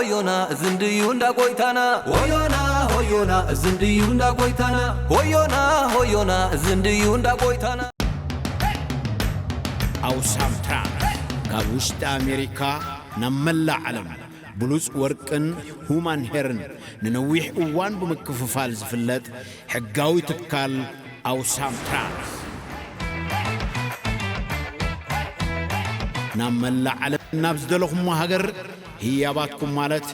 ሆዮና እዚ እንድዩ እንዳ ጎይታና። ሆዮና ሆዮና እዚ እንድዩ እንዳ ጎይታና። ሆዮና ሆዮና እዚ እንድዩ እንዳ ጎይታና። ኣውሳም ትራንስ ካብ ውሽጢ ኣሜሪካ ናብ መላእ ዓለም ብሉጽ ወርቅን ሁማን ሄርን ንነዊሕ እዋን ብምክፍፋል ዝፍለጥ ሕጋዊ ትካል ኣውሳም ትራንስ፣ ናብ መላእ ዓለም ናብ ዝደለኹሞ ሃገር ህያባትኩም ማለት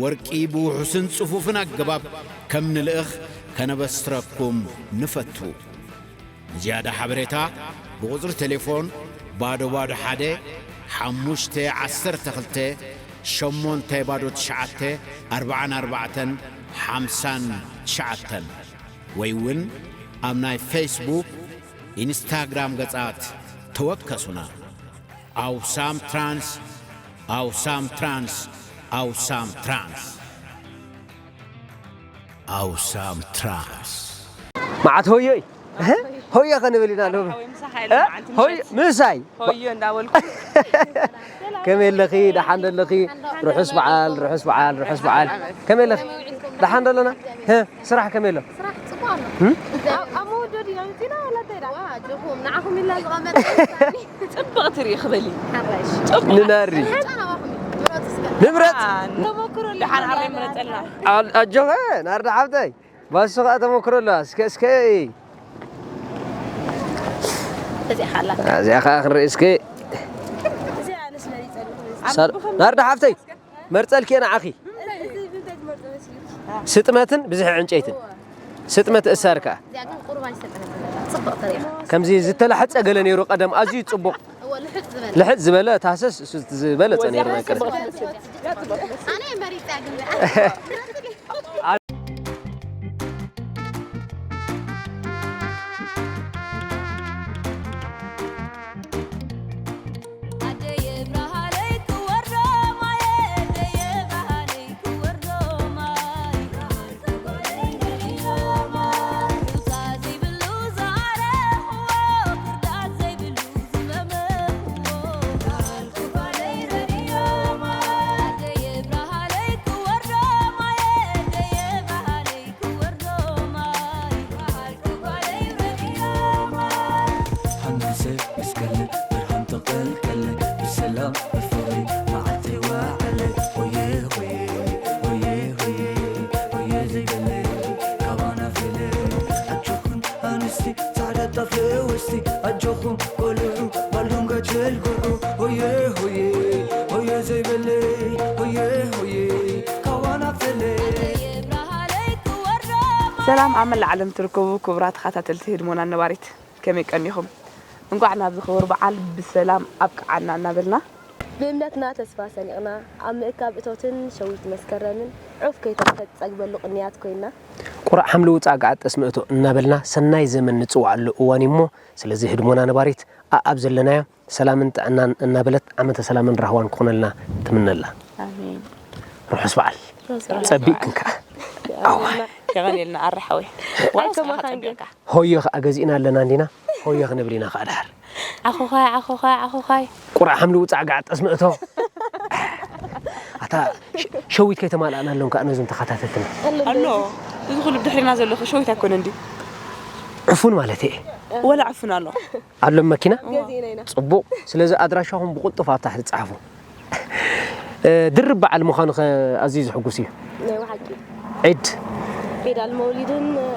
ወርቂ ብውሑስን ጽፉፍን ኣገባብ ከም ንልእኽ ከነበስረኩም ንፈቱ። ንዝያዳ ሓበሬታ ብቁጽሪ ቴሌፎን ባዶ ባዶ ሓደ ሓሙሽተ ዓሰርተ ክልተ ሸሞንተ ባዶ ትሽዓተ ኣርባዓን ኣርባዕተን ሓምሳን ትሽዓተን ወይ እውን ኣብ ናይ ፌስቡክ፣ ኢንስታግራም ገጻት ተወከሱና። ኣውሳም ትራንስ፣ ኣውሳም ትራንስ፣ ኣውሳም ትራንስ። ኣውሳም ትራንስ። መዓት ሆዮይ፣ ሆየ ኸንብል ኢና ሎሚ። ሓወይ ምሳኻ ኢለ እ? መዓልቲ ሆይ፣ ምሸት። ምሳይ። ሆዮ እንዳበልኩ። ከመይ ኣለኺ? ደሓን ዶ ኣለኺ? ርሑስ በዓል፣ ርሑስ በዓል፣ ርሑስ በዓል። ከመይ ኣለኺ? ደሓን ዶ ኣለና? ህ፣ ስራሕ ከመይ ኣሎ? ስራሕ ጽቡቕ ኣሎ። እም? ኣብ፣ ኣብ መወደዲ ኢና መጺና ዋላ እንታይ ደኣ? ዋ፣ ኣጆኹም፣ ንዓኹም ኢልና ዝቐመጥና። ጽብቕቲ ርኢኺ በሊ። ሓራሽ። ጽቡቕ። ንናሪ። ሓንሳእ ናባኹም እዩ። ምረጽ እስከ። ንምረጽ። አ፣ ተመክሮ ኣለና። ደሓን ሓራይ ምረጸልና። ኣ-፣ ኣጆኸ፣ ናርዳ ሓብተይ። ባሱ ኸኣ ተመክሮ ኣለዋ። እስከ፣ እስከ እይ። እዚኣ ኸኣ ኣላ። እዚኣ ኸኣ ክንርኢ እስከ። እዚኣ ኣነስ መሪጸ ኣለኹ። ሳል-፣ ናርዳ ሓብተይ፣ መርጸልኪ እየ ንዓኺ። እዚ ብምንታይ ትመርጾ መሲሉ? ስጥመትን ብዝሒ ዕንጨይትን። ስጥመት እሳር ከኣ። እዚኣ ግን ቁሩብ ኣይሰጠነትን። ጽብቕቲ ርኢኻ። ከምዚ ዝተላሕጸ ገለ ነይሩ ቀደም፣ ኣዝዩ ጽቡቕ። እወ፣ ልሕጽ ዝበለ። ልሕጽ ዝበለ፣ ታህሰስ እሱ ዝበለጸ ነይሩ ናይ ቀደም። ኣነ እየ መሪጸያ ግን። ሃንግሰ እስከለ ብርሃን ተቐልቀለ ብሰላም ብፍቕሪ መዓልቲ ወዓለ። ሆየ ሆየ ሆየ ሆየ ሆየ ዘይበለ ካባና ፈለ። ኣጆኹም ኣንስቲ ጻዕዳ ጣፍ ልወስቲ ኣጆኹም ቆልዑ ባልዱንጋ ቸልጉዑ። ሆየ ሆየ ሆየ ዘይበለ ሆየ ሆየ ካባና ፈለ። ሰላም ኣብ መላእ ዓለም ትርከቡ ክቡራት ተኸታተልቲ ህድሞና ነባሪት፣ ከመይ ቀኒኹም? እንቋዕ ናብዚ ክቡር በዓል ብሰላም ኣብቅዓና እናበልና፣ ብእምነትና ተስፋ ሰኒቕና፣ ኣብ ምእካብ እቶትን ሸዊት መስከረምን ዑፍ ከይተረፈ ትጸግበሉ ቅንያት ኮይና። ቁራዕ ሓምሊ ውጻእ ገዓት ጠስሚ እቶ እናበልና ሰናይ ዘመን ንጽውዓሉ እዋን እዩ እሞ፣ ስለዚ ህድሞና ነባሪት ኣኣብ ዘለናዮ ሰላምን ጥዕናን እናበለት ዓመተ ሰላምን ራህዋን ክኾነልና ትምነላ። ኣሜን። ርሑስ በዓል። ርሑስ በዓል። ጸቢቕክን ከኣ። ኣዋ። የቐንየልና ኣረ ሓወይ። ዋላ ኣይከማኻን እስኻ ግን። ጸቢቕካ። ሆዮ ከኣ ገዚእና ኣለና እንዲና፣ ሆዮ ክንብል ኢና ከኣ ድሓር። ዓኾኻይ፣ ዓኾኻይ፣ ዓኾኻይ። ቁራዕ ሓምሊ ውጻዕ ጋዕ ጠስሚ እቶ። ኣታ ሸ-፣ ሸዊት ከይተማልኣናሎም ከኣ ነዞም ተኸታተልትና። ኣሎ። እዚ ኩሉ ብድሕሪና ዘሎ ከ ሸዊት ኣይኮነን ድዩ? ዕፉን ማለት እየ። ወላ ዕፉን ኣሎ። ኣሎ መኪና? ገዚእና ኢና። ጽቡቕ። ስለዚ ኣድራሻኹም ብቕልጡፍ ኣብ ታሕቲ ጸሓፉ። እ፣ ድርብ በዓል ምዃኑ ኸ ኣዝዩ ዘሕጉስ እዩ። ናይ ብሓቂ። ዒድ። ዒድ ኣልመውሊድን፣ እ፣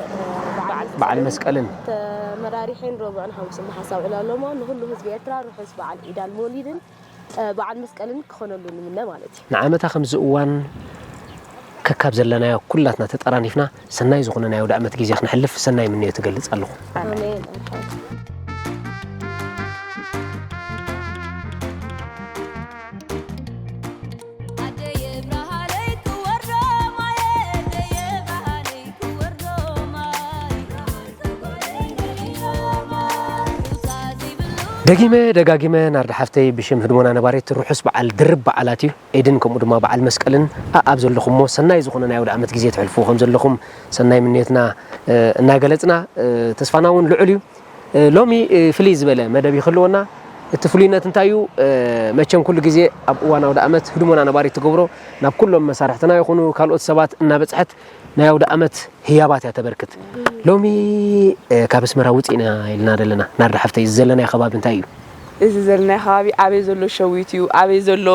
በዓል በዓል መስቀልን። ተመራሪሐን ረቡዕን ሓሙስን ብሓሳብ ዕላሎሞ ንኹሉ ህዝቢ ኤርትራ ርሑስ በዓል ዒድ ኣልመውሊድን፣ እ፣ በዓል መስቀልን ክኾነሉ ንምነ ማለት እዩ። ንዓመታ ከምዚ እዋን ከካብ ዘለናዮ ኩላትና ተጠራኒፍና ሰናይ ዝኾነ ናይ ኣውደኣመት ግዜ ክነሕልፍ ሰናይ ምንዮት እገልጽ ኣለኹ። ኣሜን። ደጊመ ደጋጊመ ናርዳ ሓፍተይ ብሽም ህድሞና ነባሪት ርሑስ በዓል ድርብ በዓላት እዩ። ዒድን ከምኡ ድማ በዓል መስቀልን ኣኣብ ዘለኹሞ ሰናይ ዝኾነ ናይ ኣውደኣመት ግዜ ተሕልፍዎ ከም ዘለኹም ሰናይ ምንዮትና፣ እ፣ እናገለጽና፣ እ፣ ተስፋና እውን ልዑል እዩ። እ፣ ሎሚ፣ እ፣ ፍልይ ዝበለ መደብ ይኽልወና። እቲ ፍሉይነት እንታይ እዩ? መቸም ኩሉ ግዜ ኣብ እዋን ኣውደ ኣመት ህድሞና ነባሪት ትገብሮ፣ ናብ ኩሎም መሳርሕትና ይኹኑ ካልኦት ሰባት እናበፅሐት ናይ ኣውደ ኣመት ህያባት እያ ተበርክት። ሎሚ ካብ ኣስመራ ውፅእና ኢልና ዘለና ናርዳ ሓፍተይ፣ እዚ ዘለናዮ ከባቢ እንታይ እዩ? እዚ ዘለናዮ ከባቢ ኣበይ ዘሎ ሸዊት እዩ፣ ኣበይ ዘሎ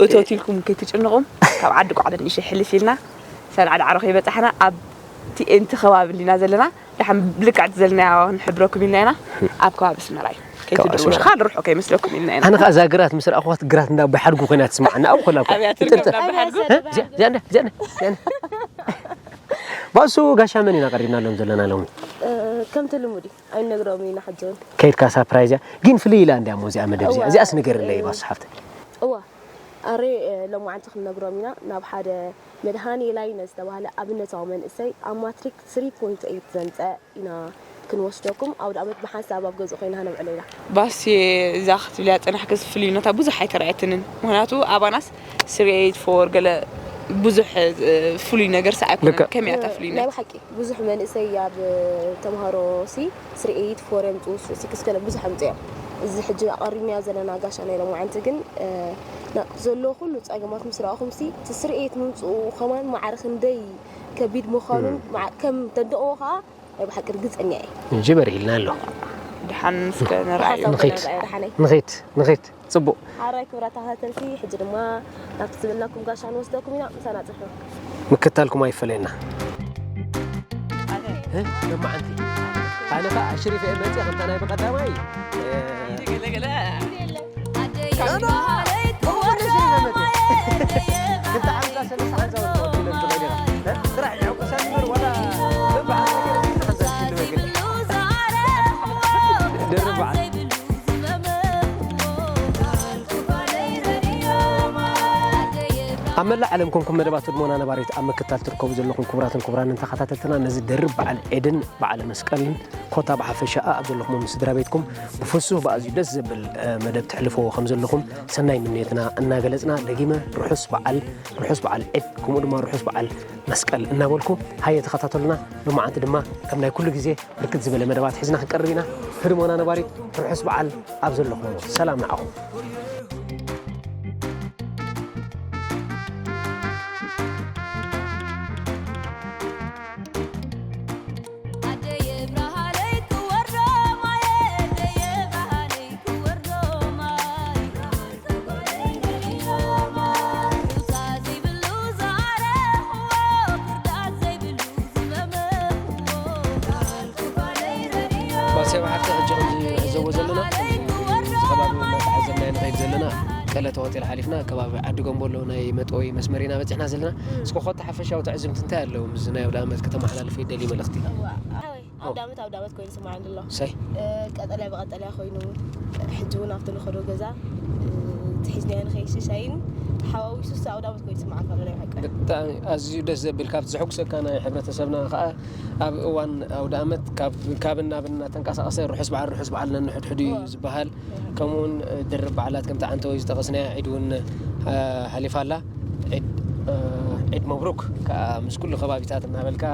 እቶት ኢልኩም ከይትጭንቑም፣ ካብ ዓዲ ቋዕደ ንእሽተይ ሕልፍ ኢልና ሰንዓ ዳዕሮ ከይበፃሕና ኣብ ቲኤንቲ ከባቢ እንዲና ዘለና። ደሓን ብልክዕቲ ዘለናዮ ክንሕብረኩም ኢልና ኢና። ኣብ ከባቢ ኣስመራ እዩ። ከይትድውሽ፣ ካልእ ርሑቕ ከይመስለኩም ኢልና ኢና። ኣነ ከኣ እዛ ግራት ምስ ረኣኹዋ ግራት እንዳ ኣቦይ ሓድጉ ኮይና ትስምዓኒ። ኣብኡ ከላ እኮ ኣብያ ትርከብ እንዳ ኣቦይ ሓድጉ። እ? እዚኣ እንዳ፣ እዚኣ እንዳ፣ እዚኣ እንዳ። ባሱ ጋሻ መን ኢና ቀሪብናሎም ዘለና ሎሚ? ከምቲ ልሙድ እዩ። ኣይንነግሮም ኢና ሕጂ እውን። ከይድካ ሳፕራይዝ እያ። ግን ፍልይ ኢላ እንድያ እሞ እዚኣ መደብ እዚኣ። እዚኣስ ንገርለይ ባሱ ሓፍተይ። እዋ ኣረ ሎማዓንቲ ክንነግሮም ኢና ናብ ሓደ መድሃኔላይ ንዝተባህለ ኣብነታዊ መንእሰይ ኣብ ማትሪክ ስሪ ፖይንት ኤይት ዘምፀአ ኢና ክንወስደኩም። ኣውደ ኣመት ብሓንሳብ ኣብ ገዝኡ ኮይና ከነብዕሎ ኢና። ባስየ እዛ ክትብልያ ዝፀናሕክስ ፍልይነታ ብዙሕ ኣይተራእየትንን። ምኽንያቱ ኣባናስ ስሪ ኤይት ፎር ገለ ብዙሕ ፍሉይ ነገር ሰ ኣይኮነን። ከመይ እያ እታ ፍልይነት? ናይ ብሓቂ ብዙሕ መንእሰይ ኣብ ተምሃሮ ሲ ስሪ ኤይት ፎር የምፅኡ፣ ስሪ ሲክስ ገለ ብዙሕ ኣምፅኦም። እዚ ሕጂ ኣቐሪብናዮ ዘለና ጋሻ ናይ ሎማዓንቲ ግን ዘሎ ኩሉ ፀገማት ምስ ረኣኹም ሲ እቲ ስሪ ኤይት ምምፅኡ ከማን ማዕረ ክንደይ ከቢድ ምዃኑን ከም ተደቕዎ ከዓ ናይ ብሓቂ ርግፀኛ እየ። እንጂ በሪህልና ኣሎ። ድሓን እስከ ንርኣዮ። ንኺድ ንኺድ ንኺድ። ፅቡቕ። ሓራይ ክቡራት ተኸታተልቲ፣ ሕጂ ድማ ናብቲ ዝበልናኩም ጋሻ ንወስደኩም ኢና። ምሳና ፅንሑ። ምክታልኩም ኣይፈለየና። እ? ለማዓንቲ። ኣነ ኸዓ ኣሽሪፈ እየ መፅየ፣ ከምታ ናይ ብቐዳማይ፣ እ፣ ክልተ ሓምሳ ሰለስተ ሓንሳብ ትወስድ ኢለ ትበል ኢኻ። እ? ስራሕ የዕቁሰኒ እምበር ዋላ በዓል ነገር ሓንሳብ ትሽልመግል። ድርብ በዓል። ኣብ መላእ ዓለም ኮንኩም መደባት ህድሞና ነባሪት ኣብ ምክታል ትርከቡ ዘለኹም ክቡራትን ክቡራንን ተኸታተልትና፣ ነዚ ድርብ በዓል ዒድን በዓለ መስቀልን ኮታ ብሓፈሻ ኣብ ዘለኹም ምስ ስድራ ቤትኩም ብፍሱህ ብኣዝዩ ደስ ዘብል መደብ ተሕልፈዎ ከም ዘለኹም ሰናይ ምንየትና እናገለጽና፣ ደጊመ ርሑስ በዓል፣ ርሑስ በዓል ዒድ፣ ከምኡ ድማ ርሑስ በዓል መስቀል እናበልኩ፣ ሃየ ተኸታተሉና። ሎማዓንቲ ድማ ከም ናይ ኩሉ ግዜ ብርክት ዝበለ መደባት ሒዝና ክንቀርብ ኢና። ህድሞና ነባሪት ርሑስ በዓል ኣብ ዘለኹሞ ሰላም ንዓኹም። ባሰይ ብሓቂ ሕጂ ከምዚ ንዕዘቦ ዘለና እዚ ከባቢ እናተዓዘብናዮ ንኸይድ ዘለና ቀለተ ሆቴል ሓሊፍና ከባቢ ዓዲ ጎንቦሎ ናይ መጥወይ መስመር ኢና በፂሕና ዘለና። እስኪ ኮታ ሓፈሻዊ ትዕዝብቲ እንታይ ኣለዎ? ምስዚ ናይ ኣውደ ኣመት ከተመሓላልፍ ይደሊ መልእኽቲ። ኣውደ ኣመት ኣውደ ኣመት ኮይኑ ይስምዓኒ ኣሎ። ሳይ ቀጠልያ ብቀጠልያ ኮይኑ ሕጂ እውን ኣብቲ ንኸዶ ገዛ እቲ ሒዝናዮ ንኸይሽሻይን ተሓዋዊሱ ኣውደ ኣመት ኮይኑ ይስምዓካ ኣሎ ናይ ሓቂ። ብጣዕሚ ኣዝዩ ደስ ዘብል ካብቲ ዘሐጉሰካ ናይ ሕብረተሰብና ከዓ ኣብ እዋን ኣውደ ኣመት ካብ ካብን ናብን እናተንቀሳቐሰ ርሑስ በዓል ርሑስ በዓል ነንሕድሕዱ እዩ ዝበሃል። ከምኡ እውን ድርብ በዓላት ከምቲ ዓንተወይ ዝጠቐስናያ ዒድ እውን ሓሊፋ ኣላ። ዒድ ዒድ መብሩክ ከዓ ምስ ኩሉ ከባቢታት እናበልካ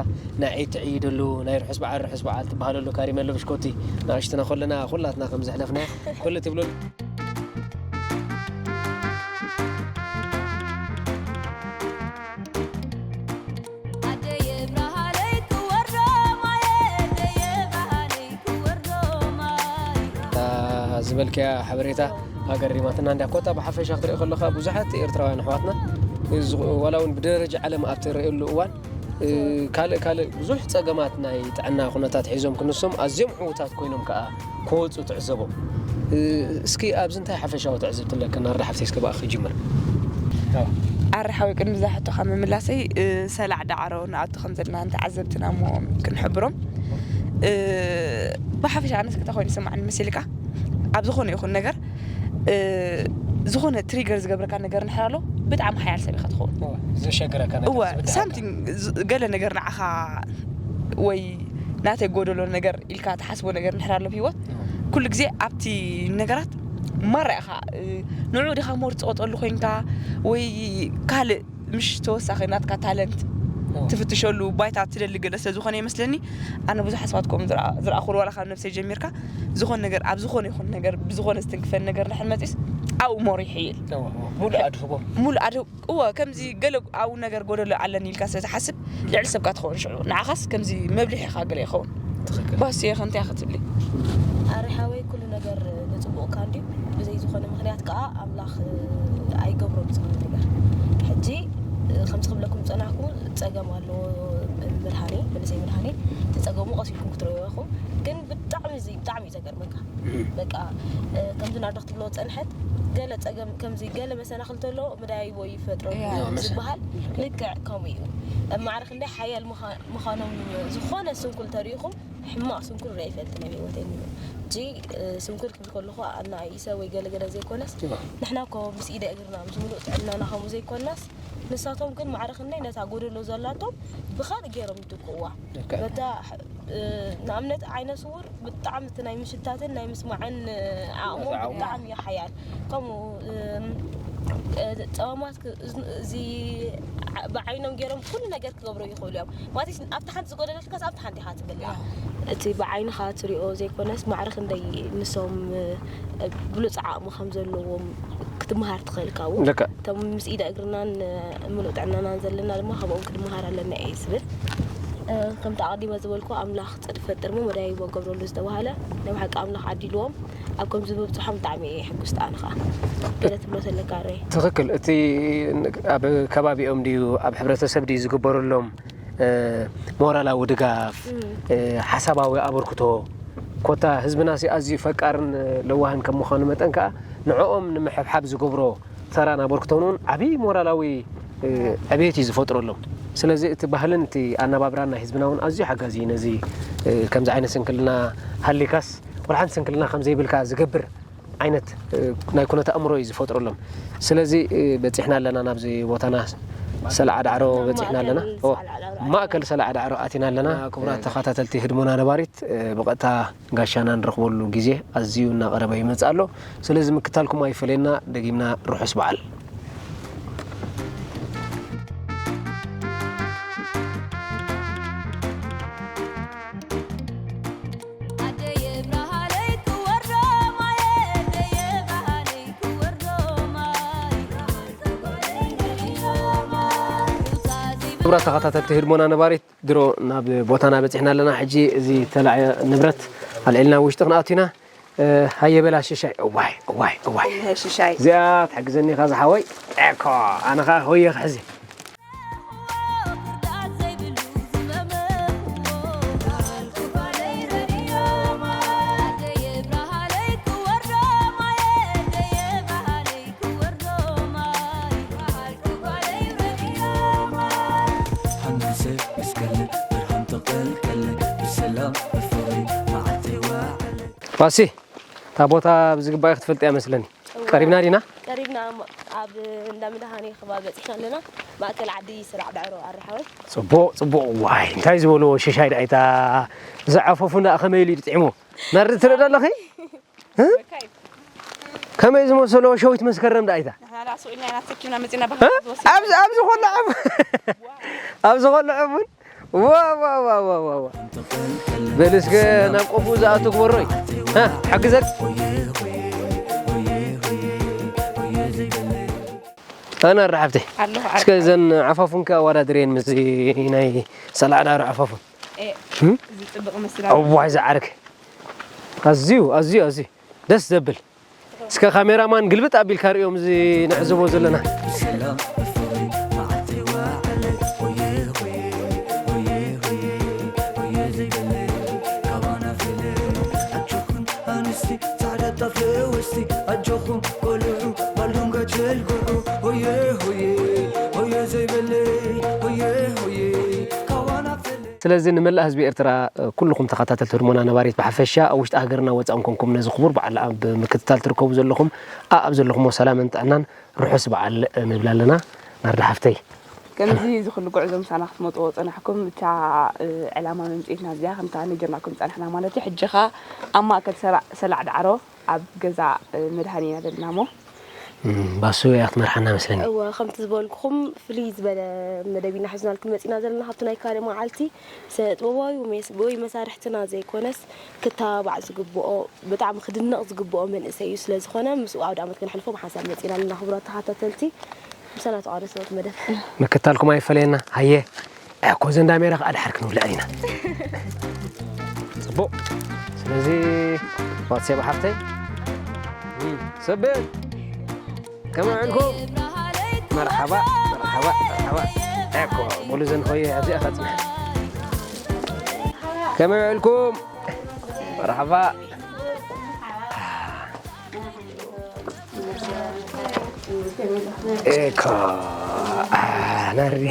ናይ ዒድ ትዕይደሉ ናይ ርሑስ በዓል ርሑስ በዓል ትበሃለሉ ካሪመሎ ብሽኮቲ ንኣሽትና ከለና ኩላትና ከም ዘሕለፍናያ ኩሉ ትብለሉ። ዝበልክያ ሓበሬታ ኣገሪማትና እንዳ ኮታ ብሓፈሻ ክትሪኦ ከለኻ ብዙሓት ኤርትራውያን ኣሕዋትና ዋላ እውን ብደረጃ ዓለም ኣብ ትርእየሉ እዋን ካልእ ካልእ ብዙሕ ጸገማት ናይ ጥዕና ኩነታት ሒዞም ክንሶም ኣዝዮም ዕዉታት ኮይኖም ከኣ ክወጹ ትዕዘቦም። እስኪ ኣብዚ እንታይ ሓፈሻዊ ትዕዝብቲ ኣለካ? ናርዳ ሓፍተይ እስከ ብኣኺ ክጅምር። ኣረ ሓወይ ቅድሚ እዛ ሕቶኻ ምምላሰይ ሰላዕ ዳዕሮ ንኣቱ ከም ዘለና ንተዓዘብትና እሞ ክንሕብሮም ብሓፈሻ ኣነስ ክታ ኮይኑ ይስምዓኒ መሲልካ ኣብ ዝኾነ ይኹን ነገር ዝኾነ ትሪገር ዝገብረካ ነገር እንድሕር ኣሎ ብጣዕሚ ሓያል ሰብ ኢኻ ትኸውን። ዘሸግረካ ነገር እወ ዝብድሃካ። ሳምቲንግ ገለ ነገር ንዓኻ ወይ ናተይ ጎደሎ ነገር ኢልካ ትሓስቦ ነገር እንድሕር ኣሎ ኣብ ህይወት ኩሉ ግዜ ኣብቲ ነገራት ማራ ኢኻ ንዑ ዲኻ ሞር ትፀወጠሉ ኮይንካ ወይ ካልእ ምሽ ተወሳኺ ናትካ ታለንት ትፍትሸሉ ባይታ ትደሊ ገለ ስለ ዝኾነ ይመስለኒ። ኣነ ብዙሓት ሰባት ከምኡ ዝረኣ- ዝረኣኹሉ፣ ዋላ ካብ ነብሰይ ጀሚርካ ዝኾነ ነገር፣ ኣብ ዝኾነ ይኹን ነገር፣ ብዝኾነ ዝትንክፈን ነገር ድሕር መፂስ ኣብኡ ሞር ይሕይል። ሙሉ ኣድህቦ ሙሉ ኣድህቦ እወ፣ ከምዚ ገለ ኣብኡ ነገር ጎደሎ ኣለኒ ኢልካ ስለ ትሓስብ ልዕሊ ሰብካ ትኸውን ሽዑ ንዓኻስ ከምዚ መብልሒ ኢኻ ገለ ይኸውን። ባስየ ከምታይ ክትብሊ? ኣረ ሓወይ፣ ኩሉ ነገር ንፅቡቕካ እንድዩ። ብዘይ ዝኾነ ምኽንያት ከዓ ኣምላኽ ኣይገብሮ ብዝኾነ ነገር። ሕጂ ከምዚ ክብለኩም ዝፀናሕኩ፣ ፀገም ኣለዎ። ብርሃኔ መንእሰይ ብርሃኔ፣ እቲ ፀገሙ ቀስ ኢልኩም ክትርእዩ ኢኹም። ግን ብጣዕሚ እዚ ብጣዕሚ እዩ ዘገርመካ። በቃ ከምዚ ናርዶ ክትብሎ ዝፀንሐት፣ ገለ ፀገም ከምዚ ገለ መሰናኽል ተሎ መዳይቦ ይፈጥረሉ ዝበሃል ልክዕ ከምኡ እዩ። ማዕረ ክንደይ ሓያል ምዃኖም ዝኾነ ስንኩል ተሪኢኹም፣ ሕማቕ ስንኩል ሪኣ ይፈልጥ ናይ ህይወተይ። እንጂ ስንኩል ክብል ከለኹ ኣናኢሰ ወይ ገለገለ ዘይኮነስ፣ ንሕና እኮ ምስ ኢደ እግርና ምስ ሙሉእ ጥዕናና ከምኡ ዘይኮናስ፣ ንሳቶም ግን ማዕረ ክንደይ ነታ ጎደሎ ዘላቶም ብኻልእ ገይሮም ይትክእዋ። በታ ንኣብነት ዓይነ ስውር ብጣዕሚ እቲ ናይ ምሽታትን ናይ ምስማዕን ዓቕሞም ብጣዕሚ እዩ ሓያል። ከምኡ ጸማማት እዚ ብዓይኖም ገይሮም ኩሉ ነገር ክገብሩ ይኽእሉ እዮም። ማለት ኣብቲ ሓንቲ ዝጎደለትካስ ኣብቲ ሓንቲ ኢኻ ትብላ። እቲ ብዓይንኻ ትሪኦ ዘይኮነስ ማዕረ ክንደይ ንሶም ብሉፅ ዓቕሚ ከም ዘለዎም ክትመሃር ትኽእል ካብኡ። እቶም ምስ ኢደ እግርናን ምሉእ ጥዕናናን ዘለና ድማ ካብኦም ክንመሃር ኣለና እየ ዝብል። ከምቲ ኣቐዲመ ዝበልኩ ኣምላኽ ፅድፊ ፈጥር እሞ መዳይቦ ገብረሉ ዝተባህለ ናይ ብሓቂ ኣምላኽ ዓዲልዎም ኣብ ከምዚ ምብፅሖም ብጣዕሚ እየ ሕጉስቲ ኣነ ኸዓ። ገለ ትብሎ ተለካ ረ? ትኽክል። እቲ ኣብ ከባቢኦም ድዩ ኣብ ሕብረተሰብ ድዩ ዝግበረሎም ሞራላዊ ድጋፍ፣ ሓሳባዊ ኣበርክቶ፣ ኮታ ህዝብናሲ ኣዝዩ ፈቃርን ለዋህን ከም ምዃኑ መጠን ከኣ ንዕኦም ንምሕብሓብ ዝገብሮ ተራን ኣበርክቶን እውን ዓብዪ ሞራላዊ ዕቤት እዩ ዝፈጥረሎም። ስለዚ እቲ ባህልን እቲ ኣነባብራን ናይ ህዝብና እውን ኣዝዩ ሓጋዚ እዩ። ነዚ ከምዚ ዓይነት ስንክልና ሃሊካስ ወላ ሓንቲ ስንክልና ከም ዘይብልካ ዝገብር ዓይነት ናይ ኩነት ኣእምሮ እዩ ዝፈጥረሎም። ስለዚ በፂሕና ኣለና ናብዚ ቦታና ሰላዓ ዳዕሮ በፂሕና ኣለና። ማእከል ሰላዓ ዳዕሮ ኣቲና ኣለና። ክቡራት ተኸታተልቲ ህድሞና ነባሪት ብቐጥታ ጋሻና ንረኽበሉ ግዜ ኣዝዩ እናቐረበ ይመፅእ ኣሎ። ስለዚ ምክታልኩም ኣይፈለየና። ደጊምና ርሑስ በዓል። ክቡራት ተኸታተልቲ ህድሞና ነባሪት ድሮ ናብ ቦታና በፂሕና ኣለና። ሕጂ እዚ ተላዕዮ ንብረት ኣልዒልና ውሽጢ ክንኣቱ ኢና። ሃየ በላ ሽሻይ። እዋይ እዋይ እዋይ። ሽሻይ እዚኣ ትሕግዘኒ ኢኻ ዝሓወይ። እኮ ኣነ ኸዓ ሆየ ክሕዚ። ፋሲ፣ እታ ቦታ ብዝግባእ ክትፈልጥያ መስለኒ። ቀሪብና ዲና? ቀሪብና። ኣብ እንዳ መድሃኔ ከባቢ በፂሕና ኣለና። ማእከል ዓዲ ስራዕ ዳዕሮ ኣረሓወይ። ፅቡቕ ፅቡቕ። ዋይ እንታይ ዝበልዎ ሽሻይ ደኣይታ ዝዓፈፉ እንዳ ከመይ ኢሉ እዩ ጥዒሙ? ናርዲ ትርኢ ዶ ኣለኺ? ከመይ ዝመሰሎ ሸዊት መስከረም ደኣይታ? ኣብዚ ኣብዚ ኮሎ ዓፉን ኣብዚ ኮሎ ዓፉን ዋ ዋ ዋ ዋ ዋ ዋ። በል እስከ ናብ ቆፉ ዝኣቱ ግበሮይ። ሓግዘክ። ኣነ ኣረ ሓፍተይ። ኣለኹ። እስከ እዘን ዓፋፉንከ ኣወዳድርየን ምስ ናይ ሰላዕዳሩ ዓፋፉን። እዚ ጽብቕ መስላ። እዋይ ዝዓርክ። ኣዝዩ ኣዝዩ ኣዝዩ ደስ ዘብል። እስከ ካሜራማን ግልብጥ ኣቢልካ ርእዮም እዚ ንዕዘቦ ዘለና። ስለዚ ንመላእ ህዝቢ ኤርትራ፣ ኩልኹም ተኸታተልቲ ህድሞና ነባሪት ብሓፈሻ ኣብ ውሽጢ ሃገርና ወፃእን ኮንኩም ነዚ ክቡር በዓል ኣብ ምክትታል ትርከቡ ዘለኹም፣ ኣኣብ ዘለኹሞ ሰላምን ጥዕናን ርሑስ በዓል ንብል ኣለና። ናርዳ ሓፍተይ። ከምዚ እዚ ኩሉ ጉዕዞ ምሳና ክትመፅዎ ፀናሕኩም፣ እታ ዕላማ መምፅኢትና እዚኣ ከምታ ነጊርናኩም ፀናሕና ማለት እዩ። ሕጂ ኸ ኣብ ማእከል ሰላዕ ዳዕሮ ኣብ ገዛ መድሃኒ ኢና ዘለና እሞ እም፣ ባሱ እያ ክትመርሓና መስለኒ። እወ፣ ከምቲ ዝበልኩኹም ፍልይ ዝበለ መደብ ኢና ሒዝናልኩም መፂና ዘለና። ካብቲ ናይ ካልእ መዓልቲ ስነ ጥበባዊ ወይ መስ- ወይ መሳርሕትና ዘይኮነስ ክተባባዕ ዝግብኦ ብጣዕሚ ክድነቕ ዝግብኦ መንእሰይ እዩ። ስለዝኾነ ምስኡ ኣውደ ዓመት ከነሕልፎ ብሓንሳብ መፂና ኣለና። ክቡራት ተኸታተልቲ ምሳና ተቋደሰ ወት መደብ። ምክታልኩም ኣይፈለየና። ሃየ። እኮ ዘንዳ ሜራ ከዓ ድሓር ክንብልዐ ኢና። ፅቡቅ። ስለዚ ዋትሴባ ሓፍተይ ሰብን ከመይ ውዕልኩም? መርሓባ መርሓባ መርሓባ። እኮ ሙሉ ዘንኾየ ኣብዚኣ ኸፅንሐ። ከመይ ውዕልኩም? መርሓባ። እኮ ናሪ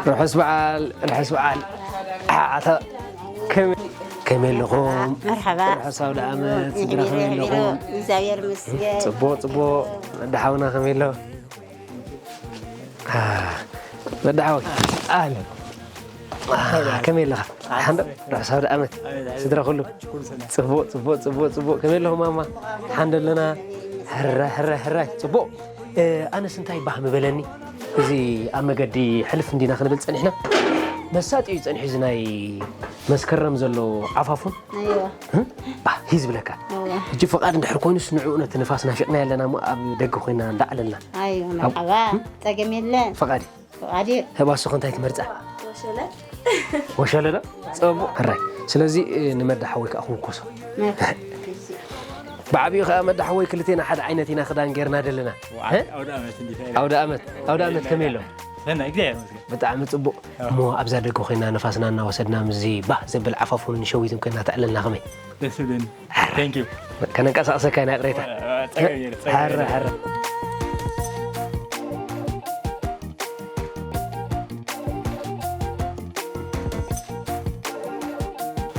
ርሑስ በዓል ርሑስ በዓል። ኣታ ከመይ ኣለኹም? መርሓባ። ርሑስ ኣውደ ዓመት። ስድራ ከመይ ኣለኹም? እግዚኣብሔር ይመስገን። ጽቡቕ ጽቡቕ። ወዲ ሓውና ከመይ ኣሎ? ወዲ ሓወይ ኣለ ከመይ ኣለኻ? ሓንዶ ርሑስ ኣውደ ዓመት። ስድራ ኩሉ ጽቡቕ ጽቡቕ ጽቡቕ ጽቡቕ። ከመይ ኣለኹም ማማ? ሓንዶ ኣለና። ሕራይ ሕራይ ሕራይ። ጽቡቕ። ኣነስ እንታይ ባህ ምበለኒ፣ እዚ ኣብ መገዲ ሕልፍ እንዲና ክንብል ጸኒሕና፣ መሳጢ እዩ ጸኒሑ፣ እዚ ናይ መስከረም ዘሎ ዓፋፉን። ኣይዋ። እ? ባህ እዩ ዝብለካ። እዋ። ሕጂ ፍቓድ እንድሕር ኮይኑስ ንዕኡ ነቲ ንፋስ ናፊቕናዮ ኣለና እሞ ኣብ ደገ ኮይና እንዳዕለልና። ኣይዋ፣ ኣብ- መርሓባ። ጸገም የለን። ፍቓድ እዩ። ፍቓድ እዩ። ህባሱኸ እንታይ ትመርጻ? ወሸለ። ወሸለ ዶ? ጽቡቕ። ሕራይ። ስለዚ እ፣ ንመዳ ሓወይ ከኣ ክውኮሶ። መርሓባ። ብዓቢኡ ከኣ መዳ ሓወይ ክልቴና ሓደ ዓይነት ኢና ክዳን ጌርና ደለና። እ? ኣውደ ዓመት እንዲታ ኢላ። ኣውደ ዓመት ኣውደ ዓመት ከመይ ኣሎ? ሰናይ እግዚኣብሔር ይመስገን። ብጣዕሚ ጽቡቕ። እሞ ኣብዛ ደገ ኮይና ንፋስና እናወሰድና ምስዚ ባህ ዘብል ዓፋፉን ንሸዊትን ኮይና ተዕለልና ከመይ? ደስ ይብለኒ። Thank you። ከነንቀሳቕሰካ ኢና ይቕሬታ። ጸገም የለ፣ ጸገም ሐረ የለ። ሐረ።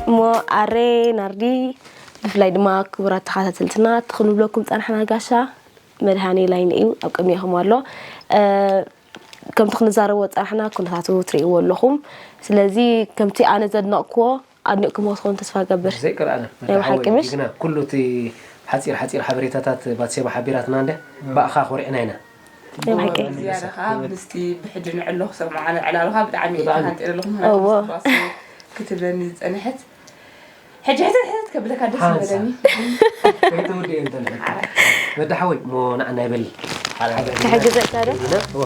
እሞ ኣሬ ናርዲ ብፍላይ ድማ ክቡራት ተኸታተልትና እቲ ክንብለኩም ጸናሕና ጋሻ መድሃኔ ላይን እዩ ኣብ ቅድሚኹም ኣሎ። እ፣ ከምቲ ክንዛረቦ ዝጸናሕና ኩነታቱ ትርእይዎ ኣለኹም። ስለዚ ከምቲ ኣነ ዘድነቕክዎ ኣድኒቕኩሞ ክትኾኑ ተስፋ እገብር። ዘይቀርኣለ ናይ ብሓቂ ሓወይ ምሽ? ጅግና፣ ኩሉ እቲ ሓጺር ሓጺር ሓበሬታታት ባትሴባ ሓቢራትና እንደ ብኣኻ ኮሪዕና ኢና። ናይ ብሓቂ። ዝያዳ ከዓ ምስቲ ብሕጂ ንዕሎ ክሰምዖ ኣነ ዕላልኻ ብጣዕሚ እየ ብጣዕሚ። ተሃንጥየ ኣለኹ። እዎ። ምኽንያቱ ባሱ ክትብለኒ ዝጸንሐት ሕጂ ሕተት ሕተት ከብለካ ደስ ሓንሳ። ምበለኒ። ከይትውድእ እየ እንተልሕት። ወዲ ሓወይ፣ እሞ ንዓና ይበል። ክሕግዘካ ዶ? እዎ።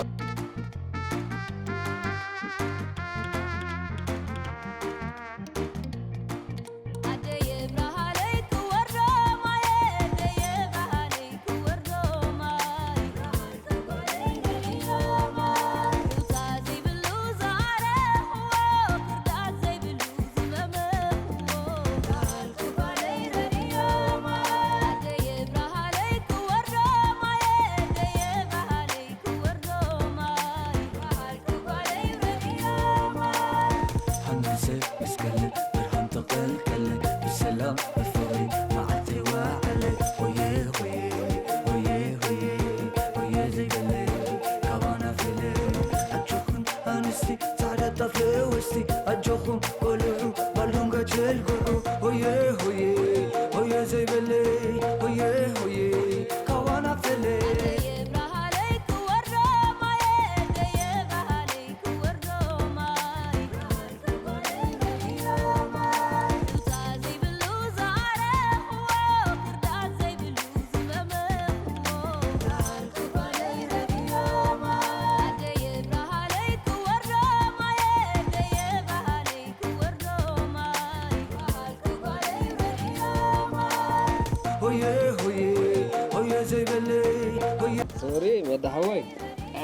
ሶሪ መዳ ሓወይ።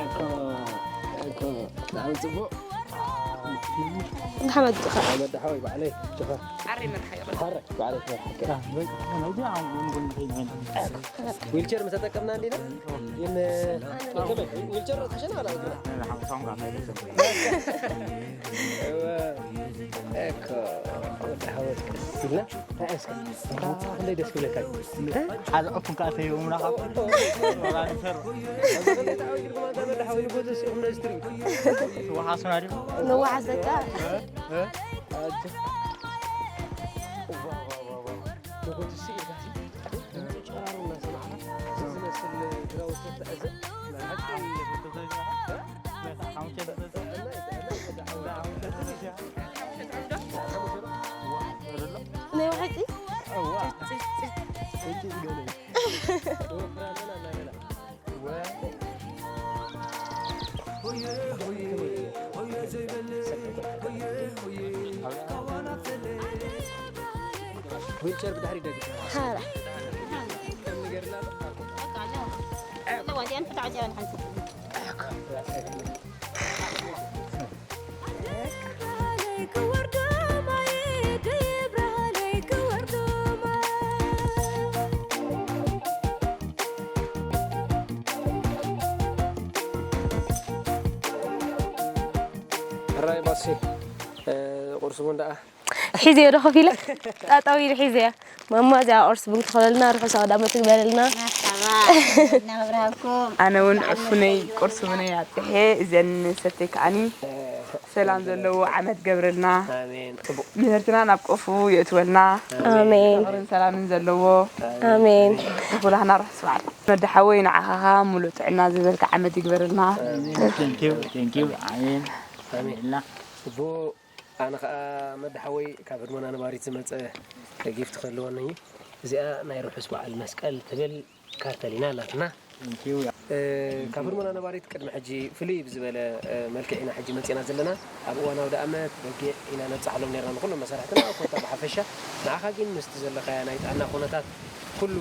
እኮ እኮ ብጣዕሚ ጽቡቕ። እንተሓመድ ጭኻ። መዳ ሓወይ ባዕለይ ጭኻ። ሓረ ባዕለይ ጭኻ። ዊልቸር ምተጠቀምና እንዲና ግን ዊልቸር ተሸና ኣላ እግራ። እኮ ወዲ ሓወት ቀስ ኢልና እንታይ እስከ እንካ ክንደይ ደስ ክብለካ እዩ። ሓደ ዕፉን ከዓ ተሂቦምና ካብ ወሓሱና ድዩ? ንወሓስ ደቃ። ናይ ብሓቂ? ዊልቸር ብድሕሪ ደግ ሓራ። ሕራይ ባሲ፣ እ፣ ቁርሲ ቡን ደኣ? ሒዘዮ ዶ ከፊለ? ጠጠው ኢሉ ሒዘዮ። ማማ እዚኣ ቁርሲ ቡን ክትኽለልና፣ ርሑስ ኣውደ ዓመት ትግበረልና። መርሓባ። እናመብርሃኩም። ኣነ እውን ዕፉነይ ቁርሲ ቡነይ ኣጥሒሐ፣ እዘን ሰተይ ከዓኒ ሰላም ዘለዎ ዓመት ገብረልና። ኣሜን። ጽቡቕ። ምህርትና ናብ ቆፉ የእትወልና። ኣሜን። ፍቕርን ሰላምን ዘለዎ። ኣሜን። ንኹላህና ርሑስ በዓል። መድሓወይ ንዓኻ ሙሉእ ጥዕና ዝበልካ ዓመት ይግበረልና። Thank you, thank you. ኣሜን። ኣሜን። ጽቡቕ። ኣነ ኸኣ መድሓወይ ካብ ህድሞና ነባሪት ዝመጸ ጊፍት ክህልወኒ እዩ። እዚኣ ናይ ርሑስ በዓል መስቀል ትብል ካርተሊና ኣላትና። Thank you. እ፣ ካብ ህድሞና ነባሪት ቅድሚ ሕጂ ፍልይ ብዝበለ፣ እ፣ መልክዕ ኢና ሕጂ መጺና ዘለና። ኣብ እዋን ኣውደ ኣመት በጊዕ ኢና ነብጽሓሎም ነርና ንኹሎም መሳርሕትና፣ ኮታ ብሓፈሻ። ንዓኻ ግን ምስቲ ዘለኻያ ናይ ጥዕና ኩነታት ኩሉ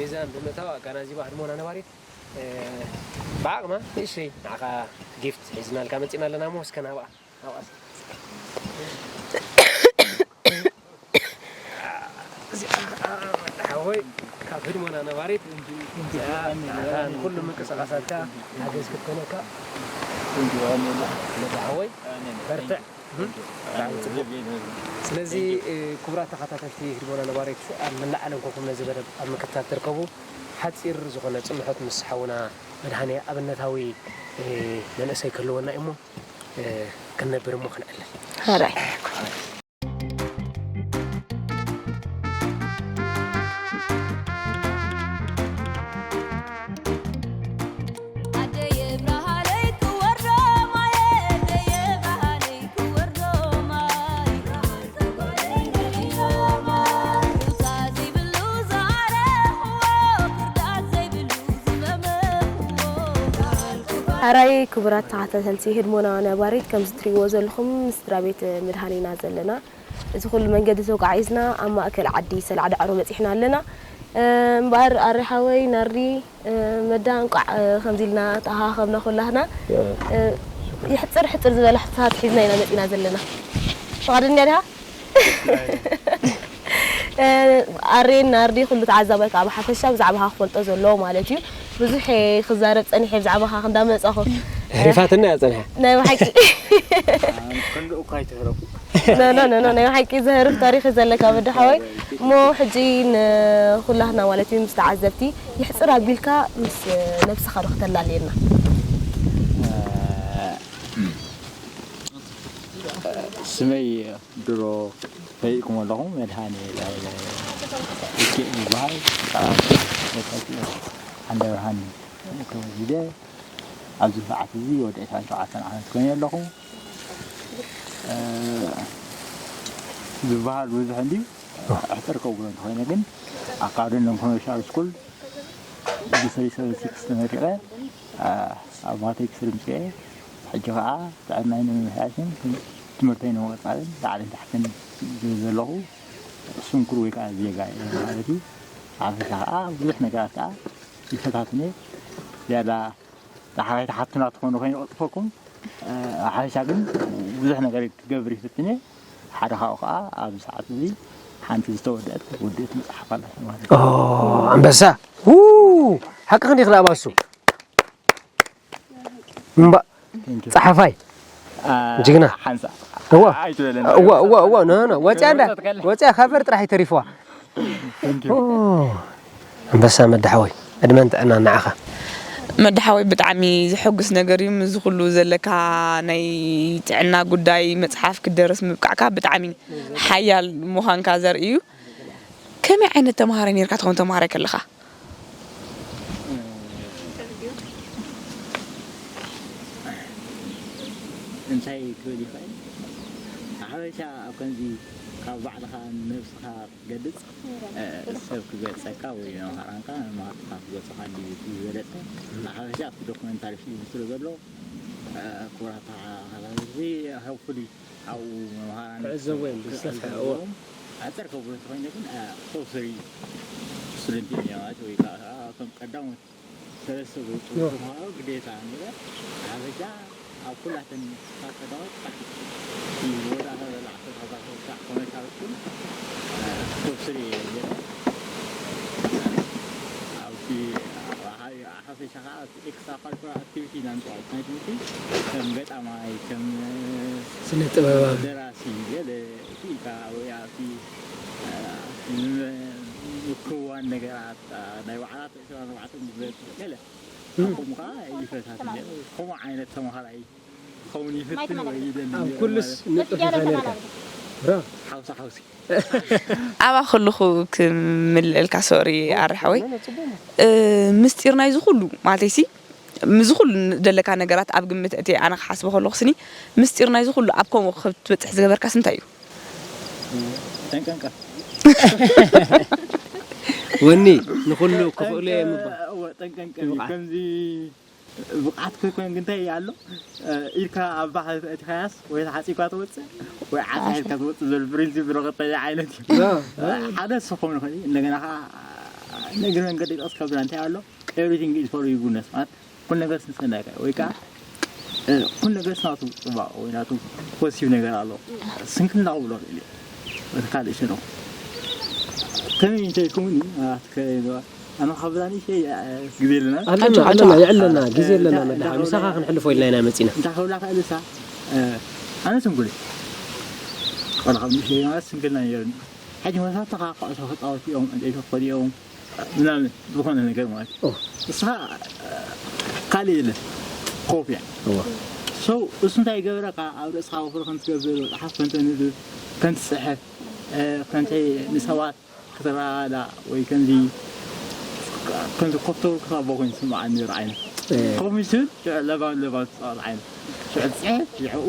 ሚዛን ብምእታው ኣጋናዚባ ህድሞና ነባሪት፣ እ፣ ብዓቕማ ንእሽተይ ንዓኻ ጊፍት ሒዝናልካ መጺና ኣለና እሞ እስከ ናብኣ። እዚኣ ከዓ ሓወይ ካብ ህድሞና ነባሪት፣ እዚኣ ንዓኻ ንኩሉ ምንቅስቃሳትካ ሓገዝ ክትኮነካ። ሓወይ በርትዕ። ስለዚ፣ እ፣ ክቡራት ተኸታተልቲ ህድሞና ነባሪት፣ ኣብ መላእ ዓለም ኮንኩም ነዚ መደብ ኣብ ምክትታል ትርከቡ፣ ሓጺር ዝኾነ ጽንሖት ምስ ሓውና መድሃኔ ኣብነታዊ፣ እ፣ መንእሰይ ክህልወና እዩ እሞ፣ እ፣ ክንነብር እሞ ክንዕልል። ሕራይ። ሕራይ ክቡራት ተኸታተልቲ ህድሞና ነባሪት፣ ከምዚ ትሪእዎ ዘለኹም ስድራ ቤት መድሃኔና ዘለና። እዚ ኩሉ መንገዲ ተጓዒዝና ኣብ ማእከል ዓዲ ሰላዕ ዳዕሮ በጺሕና ኣለና። እ፣ እምበኣር ኣሪ ሓወይ፣ ናርዲ፣ እ፣ መዳ፣ እንቋዕ፣ እ፣ ከምዚ ኢልና ተኣኻኸብና ኩላህና። እ፣ ይሕጽር ሕጽር ዝበለ ሕቶታት ሒዝና ኢና መጺና ዘለና። ፍቓደኛ ዲኻ? እ፣ ኣሬን ናርዲ፣ ኩሉ ተዓዛባይ ከኣ ብሓፈሻ ብዛዕባኻ ክፈልጦ ዘለዎ ማለት እዩ። ብዙሕ እየ ክዛረብ ጸኒሐ ብዛዕባኻ ክንዳመጻኹ። ኣሕሪፋትና እያ ጸኒሓ። ናይ ብሓቂ። ክንድኡ እኳ ኣይትህረፉ። ኖ፣ ኖ፣ ኖ፣ ኖ፣ ናይ ብሓቂ ዘህርፍ ታሪኽ እዩ ዘለካ መድሓወይ። እሞ ሕጂ ንኹላህና ማለት እዩ ምስ ተዓዘብቲ ይሕጽር ኣቢልካ ምስ ነብስኻ ዶ ከተላልየና? ስመይ ድሮ ፈሊጥኩም ኣለኹም፣ መድሃኔ ሃይለ ይበሃል። ወጣት ዓንደ ብርሃን ተወሊደ ኣብዚ ሰዓት እዚ ወዲ ዕስራን ሸውዓተን ዓመት ኮይነ ኣለኹ። እ፣ ዝበሃል ብዙሕ እንድዩ፣ ኣሕጽር ከብሎ እንተኾይነ ግን ኣካውንቲንግ ኮመርሻል ስኩል ብስሪ ሰቨን ሲክስ ተመሪቐ፣ እ፣ ኣብ ማትሪክስ ርምፅየ። ሕጂ ከዓ ጥዕናይ ንምምሕያሽን ትምህርተይ ንምቕፃልን ላዕልን ታሕትን ዝብል ዘለኹ ስንኩር ወይ ከዓ ዜጋ እየ ማለት እዩ። ሓፈሻ ከዓ ብዙሕ ነገራት ከዓ ይፈታትን እየ። ዝያዳ ዳሕራይ ትሓቱና ትኾኑ ከይንቐጥፈኩም፣ እ፣ ሓፈሻ ግን ብዙሕ ነገር ክገብር ይፍትን እየ። ሓደ ካብኡ ከዓ ኣብዚ ሰዓት እዚ ሓንቲ ዝተወደአት ውድእቲ መፅሓፍ ኣላትኒ ማለት እዩ። ኦ፣ ኣንበሳ። ው! ሓቅኽን ኢኺ ኣባሱ። እምባ-፣ ቴንኪው። ጸሓፋይ። አ፣ ጅግና። ሓንሳ። እዋ። ኣይትበለን። እዋ፣ እዋ፣ እዋ፣ ኖ፣ ኖ፣ ወጽያ እንዳ-፣ ወጽያ ካቨር ጥራሕ እዩ ተሪፍዋ። ቴንኪው። ኦ፣ ኣንበሳ መድሓወይ፣ ዕድመን ጥዕናን ንዓኻ። መድሓወይ፣ ብጣዕሚ ዘሐጉስ ነገር እዩ። ምስዚ ኩሉ ዘለካ ናይ ጥዕና ጉዳይ መጽሓፍ ክትደርስ ምብቃዕካ ብጣዕሚ ሓያል ምዃንካ ዘርኢ እዩ። ከመይ ዓይነት ተምሃራይ ኔርካ ትኸውን ተምሃራይ ከለኻ? እንታይ ክብል ይኽእል? ሓበሻ ኣብ ከምዚ ካብ ባዕልኻ ንነብስኻ ክትገልጽ፣ እ፣ ሰብ ክገልጸካ ወይ መምህራንካ መሃርትኻ ክገልጹኻ ድዩ እቲ ዝበለጸ? ሓበሻ ኣብቲ ዶክመንታሪ ፊልም ስለ ዘሎ፣ እ፣ ክቡራት ተኸታተልቲ፣ ሆፕፉሊ ኣብኡ መምሃራን ክዕዘብዎ እዮም ብዝሰፍሐ፣ እዎ። ክዕዘብዎም፣ ኣጠር ከብሎ እንተኾይነ ግን፣ እ፣ ሶስሪ ስቱደንት እዮም ማለት ወይ ከዓ እቶም ቀዳሞት ሰለስተ ዝወፅኡ እዎ። ተምሃሮ ግዴታ እምበር ሓበሻ ኣብ ኩላተን ፋቀዳዎት መወዳእታ ዘላ ዓሰርተ ኣርባዕተ ክሳዕ ኮመርሻል ስኩል፣ እ፣ ሶስሪ እዮም ነይሮም። ኣብቲ ሓፈሻ ከዓ ኣብቲ ኤክስትራ ካሪኩላር ኣክቲቪቲ ኢና ንፅውዖ። ናይ ትምህርቲ ከም ገጣማይ፣ ከም ስነ ጥበባዊ። ደራሲ፣ ገለ እቲ ከዓ ወይ ኣብቲ፣ እ፣ ምክዋን ነገራት፣ እ፣ ናይ ባዕላት ዕስራን ኣርባዕተን ዝበልፅ ገለ። እም። ከምኡ ከዓ ይፈታት እየ። ከምኡ ዓይነት ተምሃራይ ክኸውን ይፈትን ወይ ይደሊ ኣብ ነይረ ኩሉስ ማለት። ንጡፍ ኢኻ ነርካ። ብራ። ሓውሲ ሓውሲ። ኣባ ከለኹ ክምልእልካ፣ ሶሪ ኣረ ሓወይ። እ፣ ምስጢር ናይዚ ኩሉ ማለተይሲ፣ ምስዚ ኩሉ ዘለካ ነገራት ኣብ ግምት እቲ ኣነ ክሓስቦ ከለኹ ስኒ፣ ምስጢር ናይዚ ኩሉ ኣብ ከምኡ ክትበጽሕ ዝገበርካስ እንታይ እዩ? ጠንቀንቀ። ወኒ ንኹሉ ክኽእሎ እየ ምባል። እወ፣ ጠንቀንቀ እዩ። ብቕዓት። ከምዚ ብቕዓት ከይኮን ግን እንታይ ኣሎ? እ፣ ኢድካ ኣብ ባሕሪ ተእቲኻያስ ወይ ተሓጺብካ ትወጽእ ወይ ዓሳ ሒዝካ ትወጽእ ዝብል ፕሪንሲፕ ብረኸተይ ዓይነት እዩ። እ፣ ሓደ እሱ ክኸውን ይኽእል እዩ። እንደገና ኸዓ ንእግሪ መንገዲ ጠቕስ ከብላ እንታይ ኣሎ? Everything is for your goodness ማለት ኩሉ ነገር ስንክልና እዩ ወይ ከዓ፣ እ፣ ኩሉ ነገር ናቱ ጽባቐ ወይ ናቱ ፖዚቲቭ ነገር ኣሎ። ስንክልና ክብሎ ክእል እዩ። እቲ ካልእ ሸነኹ ከመይ እንተይልኩምኒ ኣትከ ኣነ ካብ ብላኒ ሸይ ግዜ ኣለና ኣለና ኣጆኻ፣ ኣለና ኣጆኻ። የዕለና ግዜ ኣለና እንዳ- መድሓ እንዳ- ምሳኻ ክንሕልፎ ኢልና ኢና መፂና እንዳ ከብላ ክእልሳ ኣነ ስንኩል ቆልዓ ካብ ምሽ ማለት ስንክልና ነይሩኒ ሕጂ መሳተኻ ኩዕሶ ክፃወት እዮም ዕንጨይቲ ክኸዱ እዮም ምናምን ዝኾነ ነገር ማለት እዩ። ኦ። ንስኻ ካልእ የለን ኮፍ እያ እዋ። So እሱ እንታይ ይገብረካ ኣብ ርእስኻ ወፍሪ ከም ትገብር መፅሓፍ ከም ተንብብ ከም ትፅሕፍ እ፣ ከምቲ ንሰባት ክትረዳዳእ ወይ ከምዚ ከምዚ ኮፍተው ክሳቦ ኮይኑ ዝስምዓኒ ነይሩ ዓይነት እ። ኮሚሽን ሽዑ ለባም ለባም ትፃወት ዓይነት ሽዑ ትፅሕፍ ሽዕኡ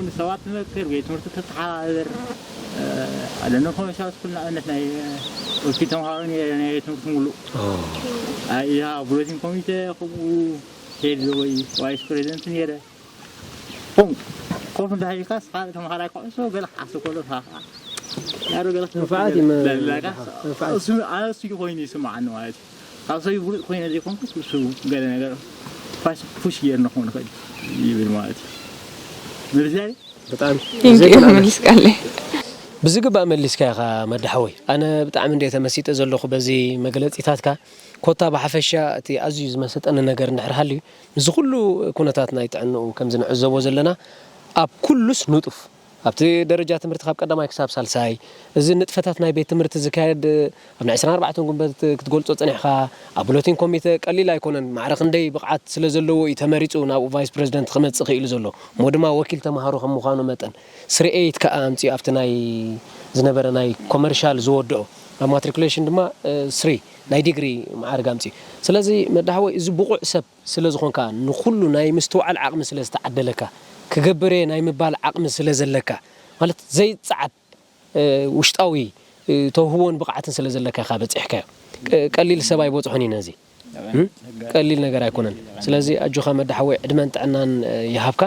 ንሰባት ትመክር ቤት ትምህርቲ ተተሓባብር ኣለነ ኮመርሻል ስኩል ንኣብነት ናይ ወኪል ተምሃሮ ነይረ ናይ ቤት ትምህርቲ ሙሉእ ኣይያ ብሎቲን ኮሚቴ ከምኡ ሄድ ወይ ቫይስ ፕሬዚደንት ነይረ ኮፍ እንዳ ኢልካ ስኻ ተምሃራይ ኩዕሶ ገለ ክሓስብ ከሎ ስኻ ያሮ ገለ መንፍዓት እዩ መ- ለለካ መንፍዓት። እሱ ኣነ እሱ ኮይኑ ይስምዓኒ ማለት እዩ ካብ ሰብ ብሉፅ ኮይነ ዘይኮንኩስ እሱ ገለ ነገር ፋሽ ፑሽ ጌርና ክኾን ይኽእል ይብል ማለት እዩ ምርዛይ ብጣዕሚ Thank you፣ ዘይኮነ መሊስካለይ። ብዝግባእ መሊስካ ኢኻ መዳሓወይ ኣነ ብጣዕሚ እንደ ተመሲጠ ዘለኹ በዚ መግለፂታትካ ኮታ ብሓፈሻ እቲ ኣዝዩ ዝመሰጠኒ ነገር እንድሕር ሃልዩ፣ ምስዚ ኩሉ ኩነታት ናይ ጥዕንኡ ከምዚ ንዕዘቦ ዘለና፣ ኣብ ኩሉስ ንጡፍ፣ ኣብቲ ደረጃ ትምህርቲ ካብ ቀዳማይ ክሳብ ሳልሳይ፣ እዚ ንጥፈታት ናይ ቤት ትምህርቲ ዝካየድ ኣብ ናይ ዕስራን ኣርባዕተን ጉንበት ክትገልጾ ጸኒሕኻ፣ ኣብ ቡለቲን ኮሚተ ቀሊል ኣይኮነን፣ ማዕረ ክንደይ ብቕዓት ስለ ዘለዎ እዩ ተመሪጹ ናብኡ ቫይስ ፕረዚደንት ክመጽእ ክኢሉ ዘሎ፣ እሞ ድማ ወኪል ተምሃሮ ከም ምዃኑ መጠን፣ ስሪ ኤይት ከኣ ኣምጺኡ ኣብቲ ናይ ዝነበረ ናይ ኮመርሻል ዝወድኦ፣ ኣብ ማትሪኩሌሽን ድማ ስሪ ናይ ዲግሪ መዓርግ ኣምጺኡ። ስለዚ መዳ ሓወይ እዚ ብቑዕ ሰብ ስለ ዝኾንካ፣ ንኹሉ ናይ ምስትውዓል ዓቕሚ ስለ ዝተዓደለካ፣ ክገብር እየ ናይ ምባል ዓቕሚ ስለ ዘለካ፣ ማለት ዘይጸዓድ፣ እ፣ ውሽጣዊ፣ እ፣ ተውህቦን ብቕዓትን ስለ ዘለካ ኢኻ በጺሕካዮ። ቅ-፣ ቀሊል ሰብ ኣይበጽሖን እዩ ነዚ። እም? ቀሊል ነገር ኣይኮነን። ስለዚ ኣጆኻ መዳ ሓወይ ዕድመን ጥዕናን፣ እ፣ ይሃብካ።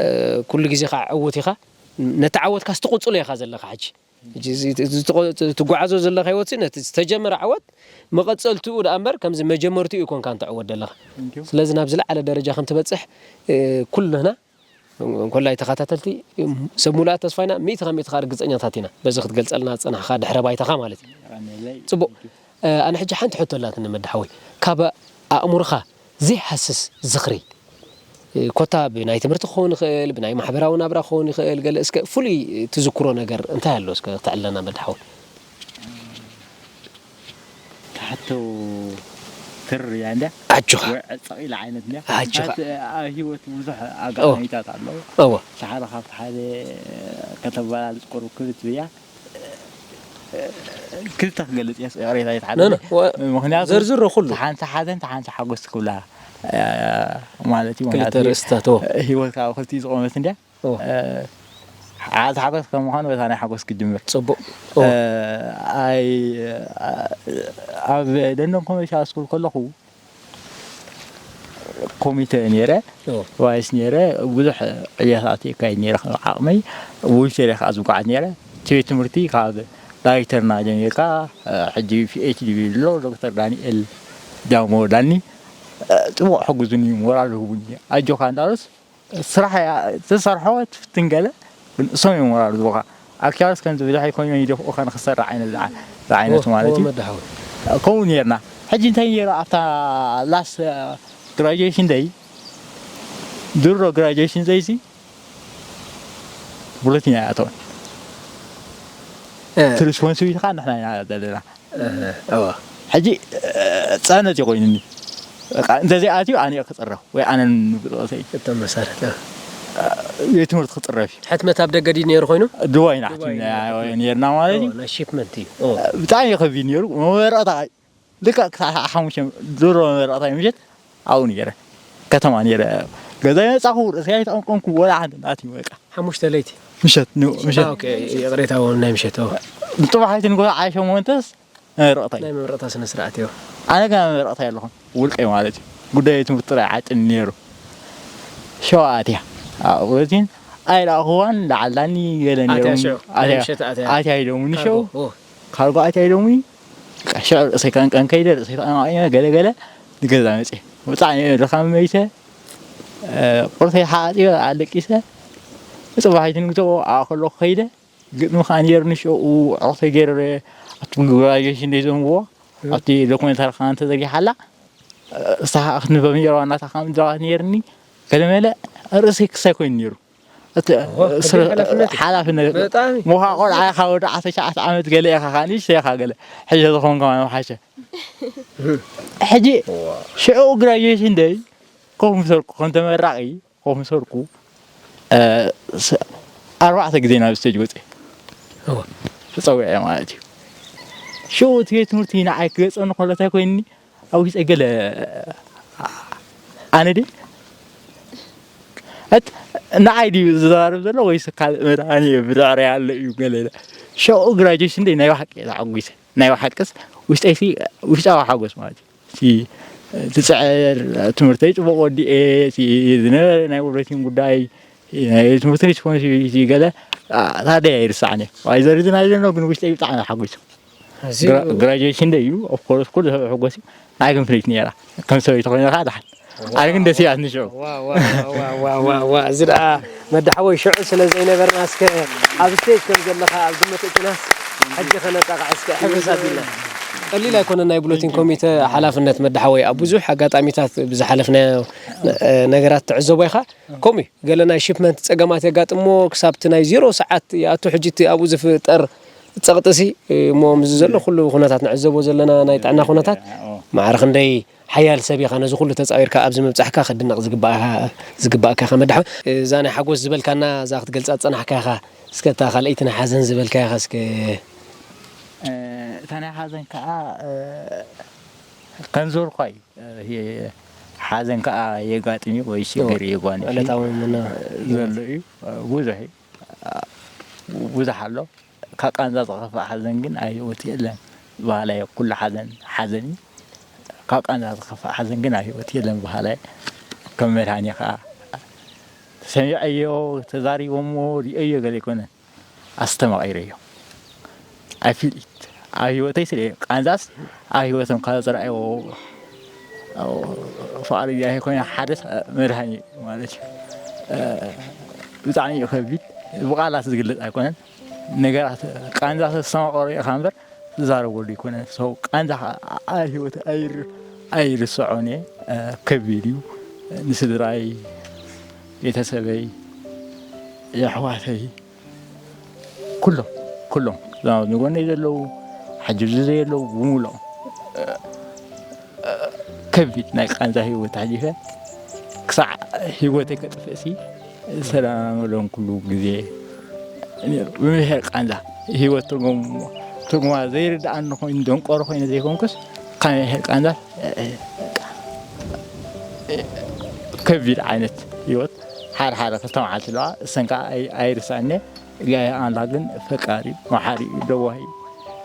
እ፣ ኩሉ ግዜ ኸዓ ዕዉት ኢኻ። ነቲ ዓወትካስ ትቕጽሎ ኢኻ ዘለኻ ሕጂ። ሕጂ እዚ፣ እዚ ትቆ-፣ ትጓዓዞ ዘለኻ ህይወት ነቲ ዝተጀመረ ዓወት መቐጸልትኡ ደኣ እምበር ከምዚ መጀመርትኡ ኣይኮንካን ትዕወት ዘለኻ። Thank you። ስለዚ ናብ ዝለዓለ ደረጃ ከም ትበጽሕ፣ እ፣ ኩልና እንኮላይ ተኸታተልቲ፣ እም፣ ሰብ ሙሉኣት ተስፋ ኢና፣ ሚእቲ ካብ ሚእቲ ከኣ ርግጸኛታት ኢና። በዚ ክትገልጸልና ዝጸናሕካ ድሕረ ባይታኻ ማለት እዩ። ኣሜለይ። ጽቡቕ። Thank you። እ፣ ኣነ ሕጂ ሓንቲ ሕቶ ኣላትኒ መዳ ሓወይ። ካብ ኣእምሮኻ ዘይሃስስ ዝኽሪ፣ እ፣ ኮታ ብናይ ትምህርቲ ክኸውን ይኽእል፣ ብናይ ማሕበራዊ ናብራ ክኸውን ይኽእል፣ ገለ እስከ ፍሉይ ትዝክሮ ነገር እንታይ ኣሎ እስከ ክተዕልለና መዳ ሓወይ? ትሓቶ ተር እያ እንድያ ኣጆኻ። ወይ ዕጸቕ ኢላ ዓይነት እንድያ። ኣጆኻ። ምኽንያቱ ኣብ ህይወት ብዙሕ ኦ። ኣጋጣሚታት ኣለዉ። እወ። እቲ ሓደ ካብቲ ሓደ ከተበላልጽ ቁሩብ ክብድ ትብል እያ። ክልተ ክገልጽ እየ፣ ይቕሬታ እየ፣ እቲ ሓደ ኖ፣ ኖ፣ ወ-፣ ምኽንያቱ ዘርዝሮ ኩሉ። እቲ ሓንቲ ሓዘን፣ እቲ ሓንቲ ሓጎስ ክብላ፣ እ፣ ማለት እዩ። ክልተ ምኽንያቱ ርእስታት፣ ኦ። ህይወትካ ኣብ ክልቲኡ ዝቖመት እንድያ። ኦ። እ፣ ሓዝ ሓጎስ ከም ምዃኑ በታ ናይ ሓጎስ ክጅምር። ጽቡቕ። ኦ። እ፣ ኣይ፣ ኣብ ለንደን ኮመርሻል ስኩል ከለኹ ኮሚተ ነይረ፣ ኦ። ቫይስ ነይረ፣ ብዙሕ ዕዮታት የካይድ ነይረ ከም ዓቕመይ፣ ዊልቸር እየ ከዓ ዝጓዓዝ ነይረ። እቲ ቤት ትምህርቲ ካብ ዳይሬክተርና ጀሚርካ፣ እ፣ ሕጂ ፒ ኤች ዲ ኣሎ ዶክተር ዳንኤል ዳሞ ዳኒ፣ እ፣ ጽቡቕ ሕጉዙኒ፣ ሞራል ህቡኒ። ኣጆኻ እንዳሉስ ስራሕ እያ ትሰርሖ ትፍትን ገለ፣ ግን እሶም እዮም ሞራል ዝህቡኻ። ኣክያስ ከም ዝብልሕ ኮይኖም ይደፍኡኻ ንኽትሰርሕ ዓይነት ዝዓ-፣ ዝዓይነቱ ኦ፣ ማለት ኦ፣ እዩ። መድሓዊ። ከምኡ ነይርና። ሕጂ እንታይ ነይሩ ኣብታ ላስት ግራጁዌሽን ደይ፣ ድሮ ግራጁዌሽን ደይ ሲ ብሎቲን ኣይኣተወን። እ። እቲ ሪስፖንሲቢሊቲ ከዓ ንሕና ኢና ዘለና። እህ፣ እወ። ሕጂ፣ እ፣ ጸነት እዩ ኮይኑኒ። በቃ እንተዘይኣትዩ ኣነ እየ ክጽረፍ ወይ ኣነ ንብጠቕሰይ። እቶም መሳርሕቲ፣ እወ። ቤት ትምህርቲ ክጽረፍ እዩ። ሕትመት ኣብ ደገ ድዩ ነይሩ ኮይኑ? ዱባይ ኢና ዱባይ ሓቲምና ነይሩ። ነይርና ማለት እዩ። እወ፣ ናይ ሺፕመንት እዩ። እወ። ብጣዕሚ እዩ ከቢድ ነይሩ። መመረቕታ ልክዕ ክሳዕ ሰዓት ሓሙሽተ ድሮ መመረቕታ እዩ ምሸት ኣብኡ ነይረ። ከተማ ነይረ። ገዛ መጻኹ ርእሰይ ኣይተቐምቀምኩ ወላ ሓንቲ ናት እዩ በቃ። ሓሙሽተ ለይቲ? ምሸት፣ ን-፣ ምሸት። አ፣ ኦኬ፣ ይቕሬታ፣ እወ፣ ናይ ምሸት፣ እወ። ንጽባሕ ኣይትንጎ ዓይ ሸሞንተስ መመረቕታ እዩ። ናይ መመረቕታ ስነ ስርዓት እዩ። ኣነ ገና መመረቕታ የለኹን። ውልቀይ ማለት እዩ። ጉዳይ ትምህርቲ ጥራይ ዓጥኒ ነይሩ። ሸው ኣትያ። ኣብኡ ረዚን ኣይረኣኹዋን፣ ዳዓልዳኒ ገለ ኣትያ ነይሮም። ሽዑ፣ ኣትያ፣ ምሸት ኣትያ። ኣትያ ኢሎምኒ ካርጎ፣ ሸው። ኦ። ካርጎ ኣትያ ኢሎምኒ። በቃ ሽዑ ርእሰይ ከንቀን ከይደ፣ ርእሰይ ተቐማቒመ፣ ገለ ገለ ንገዛ መጽየ። ብጣዕሚ እየ ድኻም መይተ። እ፣ ቁርሰይ ሓፂበ ኣለቂሰ። ጽባሕ ኣይትንግዝኦ ኣብኣ ከለኹ ከይደ። ግጥሚ ከኣ ነይሩኒ ሽዑ ዕቕተይ ገይረ ኣብቲ ግራጁዌሽን ደይ ዘንብቦ፣ እም። ኣብቲ ዶክመንታሪ ከኣ እንተዘርጊሓ ኣላ፣ ንሳ ከኣ ክትንበብ ነይርዋ እናታ ከኣ ምድራባት ነይርኒ። ገለመለ ርእሰይ ክሳይ ኮይኑ ነይሩ። እቲ እወ፣ ስረ-፣ ከቢድ ሓላፍነት እዩ። ሓላፍነት። ብጣዕሚ። ምዃ ቆልዓ ኢኻ ወዲ ዓሰርተ ትሽዓተ ዓመት ገለ ኢኻ፣ ከኣ ንእሽተይ ኢኻ ገለ። ሕጂ ተኾንካ ምሓሸ። ሕጂ እዋ። ሽዑ ግራጁዌሽን ደይ ኮፍ ምስ በልኩ፣ ከም ተመራቒ ኮፍ ምስ በልኩ፣ እ፣ ስ-፣ ኣርባዕተ ግዜ ናብ ስቴጅ ወፅየ። እወ። ተፀዊዐ ማለት እዩ። ሽዑ እቲ ቤት ትምህርቲ ንዓይ ክገፀኒ ከሎ እንታይ ኮይኑኒ? ኣብ ውሽጠይ ገለ፣ ኣነ ድየ? እት-፣ ንዓይ ድዩ ዝዛረብ ዘሎ ወይስ ካልእ መድሃኒ ብድዕረይ ኣሎ እዩ ገለ ኢለ። ሽዑ ግራጁዌሽን ደይ ናይ ብሓቂ እየ ተሓጒሰ። ናይ ብሓቅስ ውሽጠይሲ ውሽጣዊ ሓጎስ ማለት እዩ። እቲ ዝፅዕር ትምህርተይ ፅቡቕ ወዲኤ፣ እቲ ዝነበረ ናይ ውረቲን ጉዳይ፣ ናይ ትምህርቲ ሪስፖንሲቢሊቲ ገለ፣ አ፣ ታደይ ኣይርሳዕን እየ። ዋይ ዘርዝን ኣይደሎ፣ ግን ውሽጠይ ብጣዕሚ ተሓጒሱ። ኣዝዩ ግራ-፣ ግራጁዌሽን ደይ እዩ፣ ኦፍ ኮርስ ኩሉ ሰብ ሕጎስ እዩ። ንዓይ ግን ፍልይቲ ነይራ። ከም ሰበይቲ ኮይነ ከዓ ደሓን። ኣነ ግን ደስ እያ ትንሽዑ። ዋ፣ ዋ፣ ዋ፣ ዋ፣ ዋ፣ ዋ፣ ዋ። እዚ ደኣ መዳሓወይ ሽዑ ስለ ዘይነበርና፣ እስከ ኣብ ስቴጅ ከም ዘለኻ ኣብ ግምት እትናስ፣ ሕጂ ከነጣቕዕ እስከ ሕብሪ ሳቢልና። ቀሊል ኣይኮነን ናይ ብሎቲን ኮሚተ ሓላፍነት መዳሓወይ። ኣብ ብዙሕ ኣጋጣሚታት ብዝሓለፍናዮ ነ-፣ ነገራት ትዕዘቦ ኢኻ። ከምኡ እዩ። ገለ ናይ ሽፕመንት ጸገማት የጋጥሞ፣ ክሳብ እቲ ናይ ዜሮ ሰዓት ይኣቱ። ሕጂ እቲ ኣብኡ ዝፍጠር ጸቕጢ ሲ፣ እሞ ምስዚ ዘሎ ኩሉ ኩነታት ንዕዘቦ ዘለና ናይ ጥዕና ኩነታት፣ ማዕረ ክንደይ ሓያል ሰብ ኢኻ፣ ነዚ ኩሉ ተጻዊርካ ኣብዚ ምብጻሕካ ክድነቕ ዝግባእካ፣ ዝግባእካ ኢኻ መድሓ። እዛ ናይ ሓጎስ ዝበልካና፣ እዛ ክትገልጻ ዝጸናሕካ ኢኻ። እስከ እታ ካልኣይቲ ናይ ሓዘን ዝበልካ ኢኻ እስከ። እ፣ እታ ናይ ሓዘን ከኣ፣ እ፣ ከም ዝበልኳ እዩ። እ፣ የ-፣ ሓዘን ከኣ የጋጥም እዩ ወይ ሽግር እወ። የጓንፍ እዩ። ዕለታዊ ምና-፣ ዘሎ እዩ። እ፣ ብዙሕ እዩ። እ፣ ብዙሕ ኣሎ። ካብ ቃንዛ ዝኸፍእ ሓዘን ግን ኣብ ህይወት የለን በሃላይ እየ። ኩሉ ሓዘን ሓዘን እዩ። ካብ ቃንዛ ዝኸፍእ ሓዘን ግን ኣብ ህይወት የለን በሃላይ እየ። ከም መድሃኒ ከኣ ሰሚዐዮ፣ ተዛሪቦሞ፣ ሪኦዮ ገለ ኣይኮነን። ኣስተማቒረዮ። I feel it። ኣብ ህይወተይ ስለ ቃንዛስ ኣብ ህይወቶም ካብ ዝረኣይዎ ፍቕሪ እግዚኣብሔር ኮይና ሓደስ መድሃኒ ማለት እዩ። እ፣ ብጣዕሚ እዩ ከቢድ። ብቓላት ዝግለጽ ኣይኮነን። ነገራት ቃንዛ ተስተማቐሮ ኢኻ እምበር ትዛረበሉ ኣይኮነን። ሰው ቃንዛ ኸዓ ኣብ ህይወት ኣይር-፣ ኣይርስዖን እየ። እ፣ ከቢድ እዩ። ንስድራይ፣ ቤተሰበይ፣ የሕዋተይ፣ ኩሎም፣ ኩሎም፣ እዞም ንጎነይ ዘለዉ፣ ሓጅብዚ ዘየለዉ ብምልኦም፣ እ፣ እ፣ ከቢድ ናይ ቃንዛ ህይወት ኣሕሊፈ፣ ክሳዕ ህይወተይ ከጥፍእሲ፣ ሰላም ኣለዎም ኩሉ ግዜ። ብምሒር ቃንዛ ህይወት ትርጉም-፣ ትርጉማ ዘይርድኣኒ ኮይኑ፣ ደንቆሮ ኮይነ ዘይኮንኩስ፣ ካብ ምሒር ቃንዛ፣ እ፣ እ፣ ከቢድ ዓይነት ህይወት ሓደ ሓደ ክልተ መዓልቲ ኣለዋ። እሰን ከዓ ኣይ- ኣይርስዐን እየ። እግዚኣብሔር ኣምላኽ ግን ፈቃሪ እዩ፣ መሓሪ እዩ፣ ለዋህ እዩ፣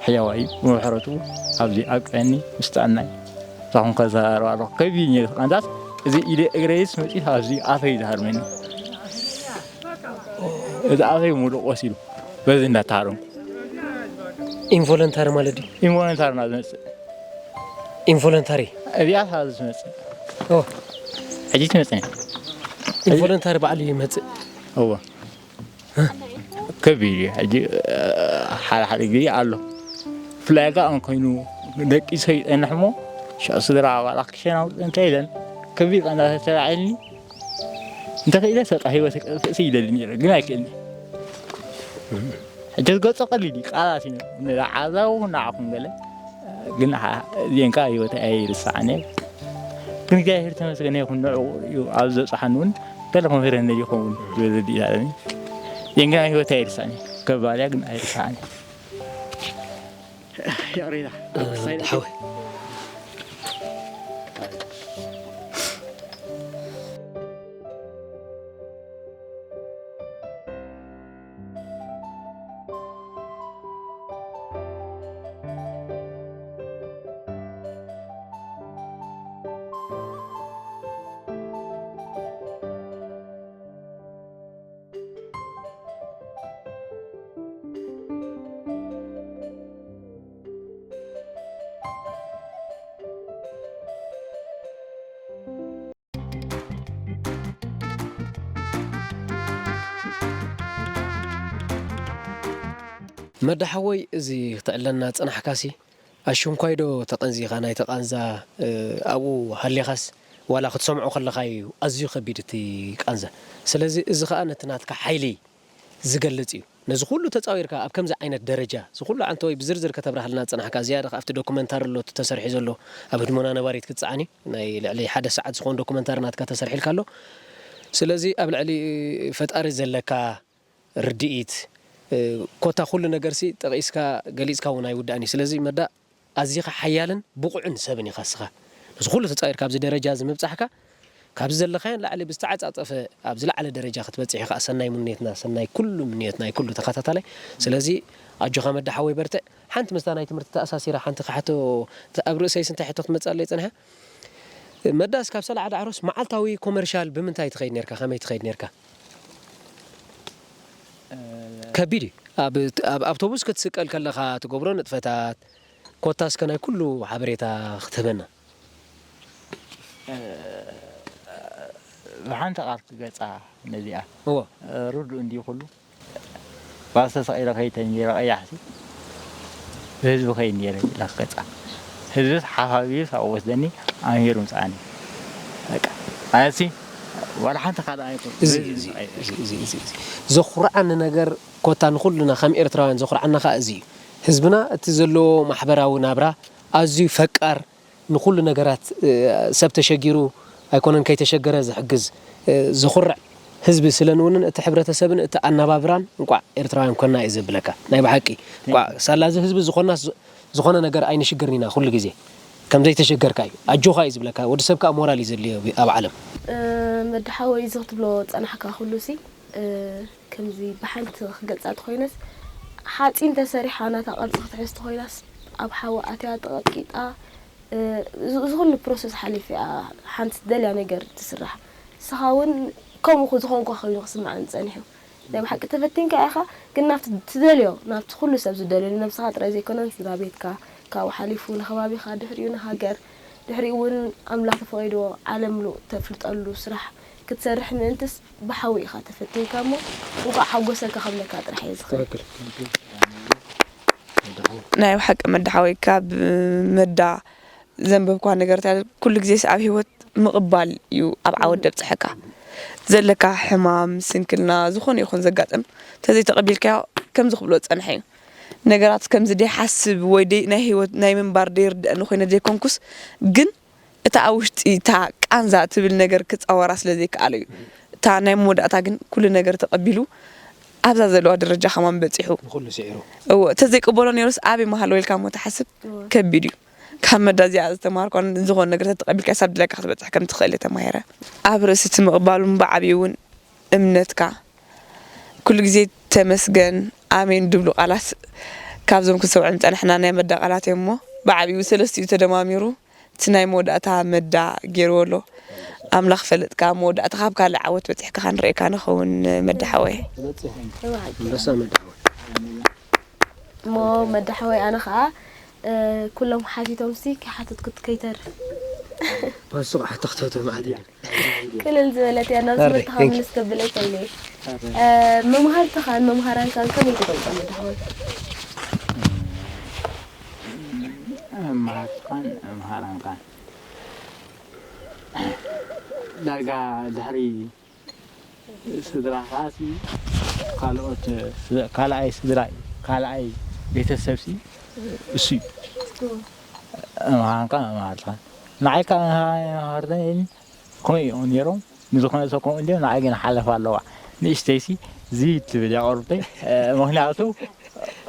ሕያዋይ እዩ። ብምሕረቱ ኣብዚ ኣብቅዐኒ ምስ ጥዕናይ። እዛ ኹን ከዘራርባ ኣለኹ። ከቢድ ነይሩ እቲ ቃንዛስ፣ እዚ ኢደ እግረይስ መፂት ኣብዚ ኣፈይ ዝሃርመኒ። እዚ ኣፈይ ሙሉእ ቆሲሉ በዚ እንዳተሃረምኩ። ኢንቮለንታሪ ማለት ድዩ? ኢንቮለንታሪ ናብ ዝመፅእ ኢንቮለንታሪ እዚኣ ካብ ዝመፅእ ኦ፣ ሕጂ ትመፅእ። ኢንቮለንታሪ ባዕሉ ይመፅእ። እዎ ከቢድ እዩ። ሕጂ ሓደ ሓደ ግዜ ኣሎ። ብፍላይ ጋ እንኮይኑ ደቂሰ ይፀንሕ እሞ ሽዑ ስድራ ኣባላት ክሸናውፅ እንታይ ኢለን ከቢድ ቃንዛ ተተላዒልኒ እንተኽኢለ ሰጣ ህይወት ክእሲ ይደሊ ነይረ ግን ኣይክእልኒ። ሕጂ ዝገልፆ ቀሊል እዩ ቃላት እዩ ንዓዛው ንዓኹም ገለ ግን እዚአን ከዓ ህይወት ኣይርስዓን እየ። ግን እግዚኣብሔር ተመስገን ይኹን ንዕኡ እዩ ኣብ ዘብፅሓኒ እውን ገለ ክምህረኒ ይኸውን ዝብል ርድኢት ኣለኒ። እዚአን ግን ህይወት ኣይርስዓን እየ። ከባልያ ግን ኣይርስዓን እየ። ይቕሬታ ሓወይ መዳ ሓወይ እዚ ክትዕለና ዝጸናሕካሲ ኣሽንኳይ ዶ ተቐንዚኻ ናይቲ ቃንዛ ኣብኡ ሃሊኻስ ዋላ ክትሰምዖ ከለኻ እዩ ኣዝዩ ከቢድ እቲ ቃንዛ። ስለዚ እዚ ኸኣ ነቲ ናትካ ሓይሊ ዝገልጽ እዩ። ነዚ ኩሉ ተጻዊርካ ኣብ ከምዚ ዓይነት ደረጃ እዚ ኩሉ ዓንተወይ ብዝርዝር ከተብርሃልና ዝጸናሕካ ዝያዳ ከኣ ኣብቲ ዶኩመንታሪ ኣሎ እቲ ተሰሪሑ ዘሎ ኣብ ህድሞና ነባሪት ክትጽዓኒ ናይ ልዕሊ ሓደ ሰዓት ዝኾን ዶኩመንታሪ ናትካ ተሰሪሕልካ ኣሎ። ስለዚ ኣብ ልዕሊ ፈጣሪ ዘለካ ርድኢት ኮታ ኩሉ ነገርሲ ጠቒስካ ገሊጽካ እውን ኣይውዳእን እዩ። ስለዚ መዳ ኣዚኻ ሓያልን ብቑዕን ሰብን ኢኻ እስኻ። ነዚ ኩሉ ተጻዊርካ ኣብዚ ደረጃ እዚ ምብጻሕካ ካብዚ ዘለኻዮ ንላዕሊ ብዝተዓጻጸፈ ኣብ ዝለዓለ ደረጃ ክትበጽሕ ኢኻ። ሰናይ ምንየትና ሰናይ ኩሉ ምንየትና እዩ ኩሉ ተኸታታላይ። ስለዚ ኣጆኻ መዳ ሓወይ በርትዕ። ሓንቲ ምስታ ናይ ትምህርቲ ተኣሳሲራ ሓንቲ ክሓቶ ኣብ ርእሰይስ እንታይ ሕቶ ክትመጽእ ኣለይ ጸኒሓ። መዳስ ካብ ሰላዓ ዳዕሮስ መዓልታዊ ኮመርሻል ብምንታይ ትኸይድ ነርካ ከመይ ትኸይድ ነርካ? ከቢድ እዩ። ኣብ ኣብ ኣውቶቡስ ክትስቀል ከለኻ ትገብሮ ንጥፈታት ኮታ እስከ ናይ ኩሉ ሓበሬታ ክትህበና። ብሓንቲ ቃል ክገጻ ነዚኣ እዎ ርዱእ እንዲ ኩሉ ባስ ተሰቒለ ከይተ ነይረ ቀያሕሲ ብህዝቢ ከይድ ነይረ ኢላ ክገጻ ህዝብስ ሓፋቢዩስ ኣብኡ ወስደኒ ኣምሂሩ ምጽኣኒ በቃ ኣነሲ ዋላ ሓንቲ ካልእ ኣይኮን እዚ እዚ እዚ እዚ እዚ እዚ ዘኹርዓኒ ነገር ኮታ ንኹልና ከም ኤርትራውያን ዘኹርዓና ከዓ እዚ እዩ። ህዝብና እቲ ዘለዎ ማሕበራዊ ናብራ ኣዝዩ ፈቃር ንኹሉ ነገራት ሰብ ተሸጊሩ ኣይኮነን ከይተሸገረ ዝሕግዝ ዘኹርዕ ህዝቢ ስለ ንውንን እቲ ሕብረተሰብን እቲ ኣናባብራን እንቋዕ ኤርትራውያን ኮና እዩ ዘብለካ ናይ ብሓቂ እንቋዕ ሳላ እዚ ህዝቢ ዝኾና ዝኾነ ነገር ኣይንሽገርን ኢና ኩሉ ግዜ ከም ዘይተሸገርካ እዩ ኣጆኻ እዩ ዝብለካ ወዲ ሰብ ከዓ ሞራል እዩ ዘድልዮ ኣብ ዓለም መድሓወይ እዚ ክትብሎ ጸናሕካ ኩሉ ሲ ከምዚ ብሓንቲ ክገልጻ ተኾይነስ ሓፂን ተሰሪሓ ናታ ቅርፂ ክትሕዝ ተኾይናስ ኣብ ሓዊ ኣትያ ተቐጥቂጣ እዚ ኩሉ ፕሮሰስ ሓሊፍ እያ ሓንቲ ደልያ ነገር ትስራሕ ንስኻ እውን ከምኡ ዝኾንኳ ኮይኑ ክስምዓኒ ፀኒሑ ናይ ብሓቂ ተፈቲንካ ኢኻ ግን ናብቲ ትደልዮ ናብቲ ኩሉ ሰብ ዝደልዮ ንነብስኻ ጥራይ ዘይኮነን ስድራ ቤትካ ካብኡ ሓሊፉ ንከባቢኻ ድሕሪኡ ንሃገር ድሕሪኡ እውን ኣምላኽ ተፈቒድዎ ዓለም ምሉእ ተፍልጠሉ ስራሕ ክትሰርሕ ምእንትስ ብሓዊ ኢኻ ተፈቲንካ እሞ እንቋዕ ሓጎሰካ ከብለካ ጥራሕ እየ ዝኽእል። ናይ ብሓቂ መዳ ሓወይ ካብ መዳ ዘንበብኳ ነገርታት ኩሉ ግዜስ ኣብ ሂወት ምቕባል እዩ ኣብ ዓወት ደብፅሐካ ዘለካ ሕማም ስንክልና ዝኾነ ይኹን ዘጋጥም ተዘይተቐቢልካዮ ከምዚ ክብሎ ዝፀንሐ እዩ ነገራት ከምዚ ደይሓስብ ወይ ናይ ሂወት ናይ ምንባር ደይርድአኒ ኮይነ ዘይኮንኩስ ግን እታ ኣብ ውሽጢ እታ ቃንዛ ትብል ነገር ክፃወራ ስለ ዘይከኣለ እዩ እታ ናይ መወዳእታ ግን ኩሉ ነገር ተቐቢሉ ኣብዛ ዘለዋ ደረጃ ከማን በፂሑ ንኹሉ ስዒሩ እወ ተዘይቅበሎ ነይሩስ ኣበይ መሃለወ ኢልካ እሞ ትሓስብ ከቢድ እዩ ካብ መዳ እዚኣ ዝተማሃርኳ ዝኾነ ነገር ተተቐቢልካ ሳብ ድላይካ ክትበፅሕ ከም ትኽእል እየ ተማሂረ ኣብ ርእሲ እቲ ምቕባሉ ብዓብዩ እውን እምነትካ። ኩሉ ግዜ ተመስገን፣ ኣሜን ድብሉ ቃላት ካብዞም ክንሰምዖም ዝጸናሕና ናይ መዳ ቃላት እዮም እሞ፣ ብዓቢኡ ሰለስቲኡ ተደማሚሩ እቲ ናይ መወዳእታ መዳ ገይርዎ ኣሎ። ኣምላኽ ፈለጥካ፣ መወዳእታ ካብ ካልእ ዓወት በጺሕካ ክንርእየካ ንኸውን መዳ ሓወይ። ኣንበሳ መዳ ሓወይ። እሞ መዳ ሓወይ ኣነ ከዓ ኩሎም ሓቲቶምሲ ከይሓተትኩ ከይተርፍ በሱ ከዓ ተኽተቱ ማለት እዩ። ቅልል ዝበለት እያ ናብ ኣረ፣ ትምህርቲ thank you። ምልስ ከብለይ ከይለ መምሃርትኻን መምሃራንካን ከመይ ትገልጾም መዳ ሓወይ? መምሃርትኻን መምሃራንካን ዳርጋ ድሕሪ ስድራኻሲ ካልኦት ካልኣይ ስድራ ካልኣይ ቤተሰብሲ እሱ እዩ። መምሃራንካ መምሃርትኻን ንዓይ ከዓ መምሃርተይ ከምኡ እዮም ነይሮም። ንዝኾነ ሰብ ከምኡ እንዲዮም ንዓይ ግን ሓለፋ ኣለዋ። ንእሽተይሲ ዝይ ትብል እያ ቁርብተይ። ምክንያቱ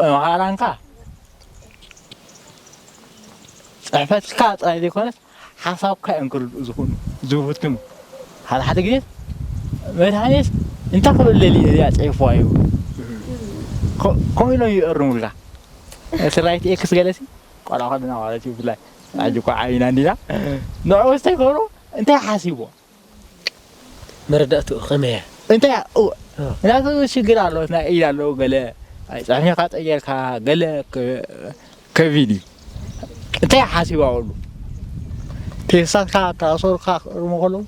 መምሃራንካ ፅሕፈትካ ጥራይ ዘይኮነስ ሓሳብካ እዮም ክርድኡ ዝኽእሉ ዝፍትኑ። ሓደ ሓደ ግዜ መድሃኔት እንታይ ክብል ደልዩ እዚኣ ፅሒፍዋ ይብሉ። ከምኡ ኢሎም ይእርሙልካ። እቲ ራይት ኤክስ ገለሲ ቆልዓ ከለና ማለት እዩ ብፍላይ ሕጂ እኳ ዓቢና እንዲና ንዕኡ ዝተይኮኑ እንታይ ሓሲቦ መረዳእትኡ ከመይ እያ? እንታይ እወ ናቱ ሽግር ኣለዎ ናይ ኢድ ኣለዎ ገለ ኣይፀሕኒኻ ጠየርካ ገለ ከቢድ እዩ እንታይ ሓሲባ ወሉ ቴስታትካ ታእሰሩካ ክእርሙ ከለዉ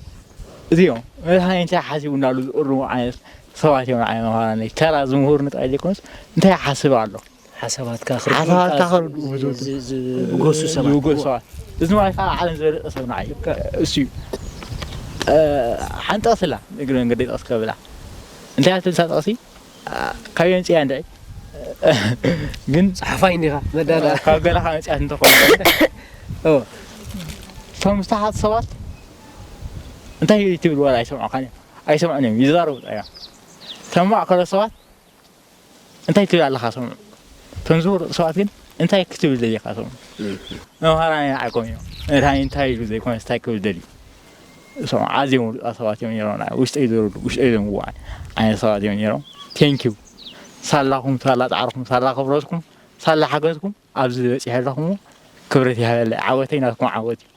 እዚኦም መድሃኒ እንታይ ሓሲቡ እንዳሉ ዝእርሙ ዓይነት ሰባት እዮም ንዓይ መምሃራነይ ተራ ዝምህር ንጥራይ ዘይኮነስ እንታይ ሓስብ ኣሎ ሓሳባትካ ሓሳባትካ ከርድኡ ብዙ ዝብገሱ ሰባት ዝውገሱ ሰባት እዚ ማለት ከዓ ዓለም ዝበለፀ ሰብ ንዓይ እሱ እዩ ሓንጠቕስላ እግሪ መንገዲ ጠቕስ ከብላ እንታይ ኣትብል ሳጠቕሲ ካብ የምፅያ እንድዒ ግን ሓፋይ እንዲኻ መዳዳ ካብ ገላኻ መፅያት እንተኾይኑ እቶም ዝተሓቱ ሰባት እንታይ ትብል ወላ ኣይሰምዑኻን እዮም ኣይሰምዑን እዮም ይዛረቡ ጥራይ እዮም እቶም ማእከሎ ሰባት እንታይ ትብል ኣለኻ ሰምዑ እቶም ዝወርቁ ሰባት ግን እንታይ ክትብል ደሊኻ ሰምዑ መምሃራን ንዓይ ኮም እዮም እንታይ እንታይ ኢሉ ዘይኮነስ እንታይ ክብል ደልዩ ሰምዑ ኣዝዮም ውሉቃት ሰባት እዮም ነይሮም ውሽጠይ ዘረዱ ውሽጠይ ዘምዋዓል ዓይነት ሰባት እዮም ነይሮም thank you ሳላኹም ሳላ ፃዕርኹም ሳላ ክብረትኩም ሳላ ሓገዝኩም ኣብዚ በፂሐ ኣለኹ እሞ ክብረት ይሃበለይ ዓወተይ ናትኩም ዓወት እዩ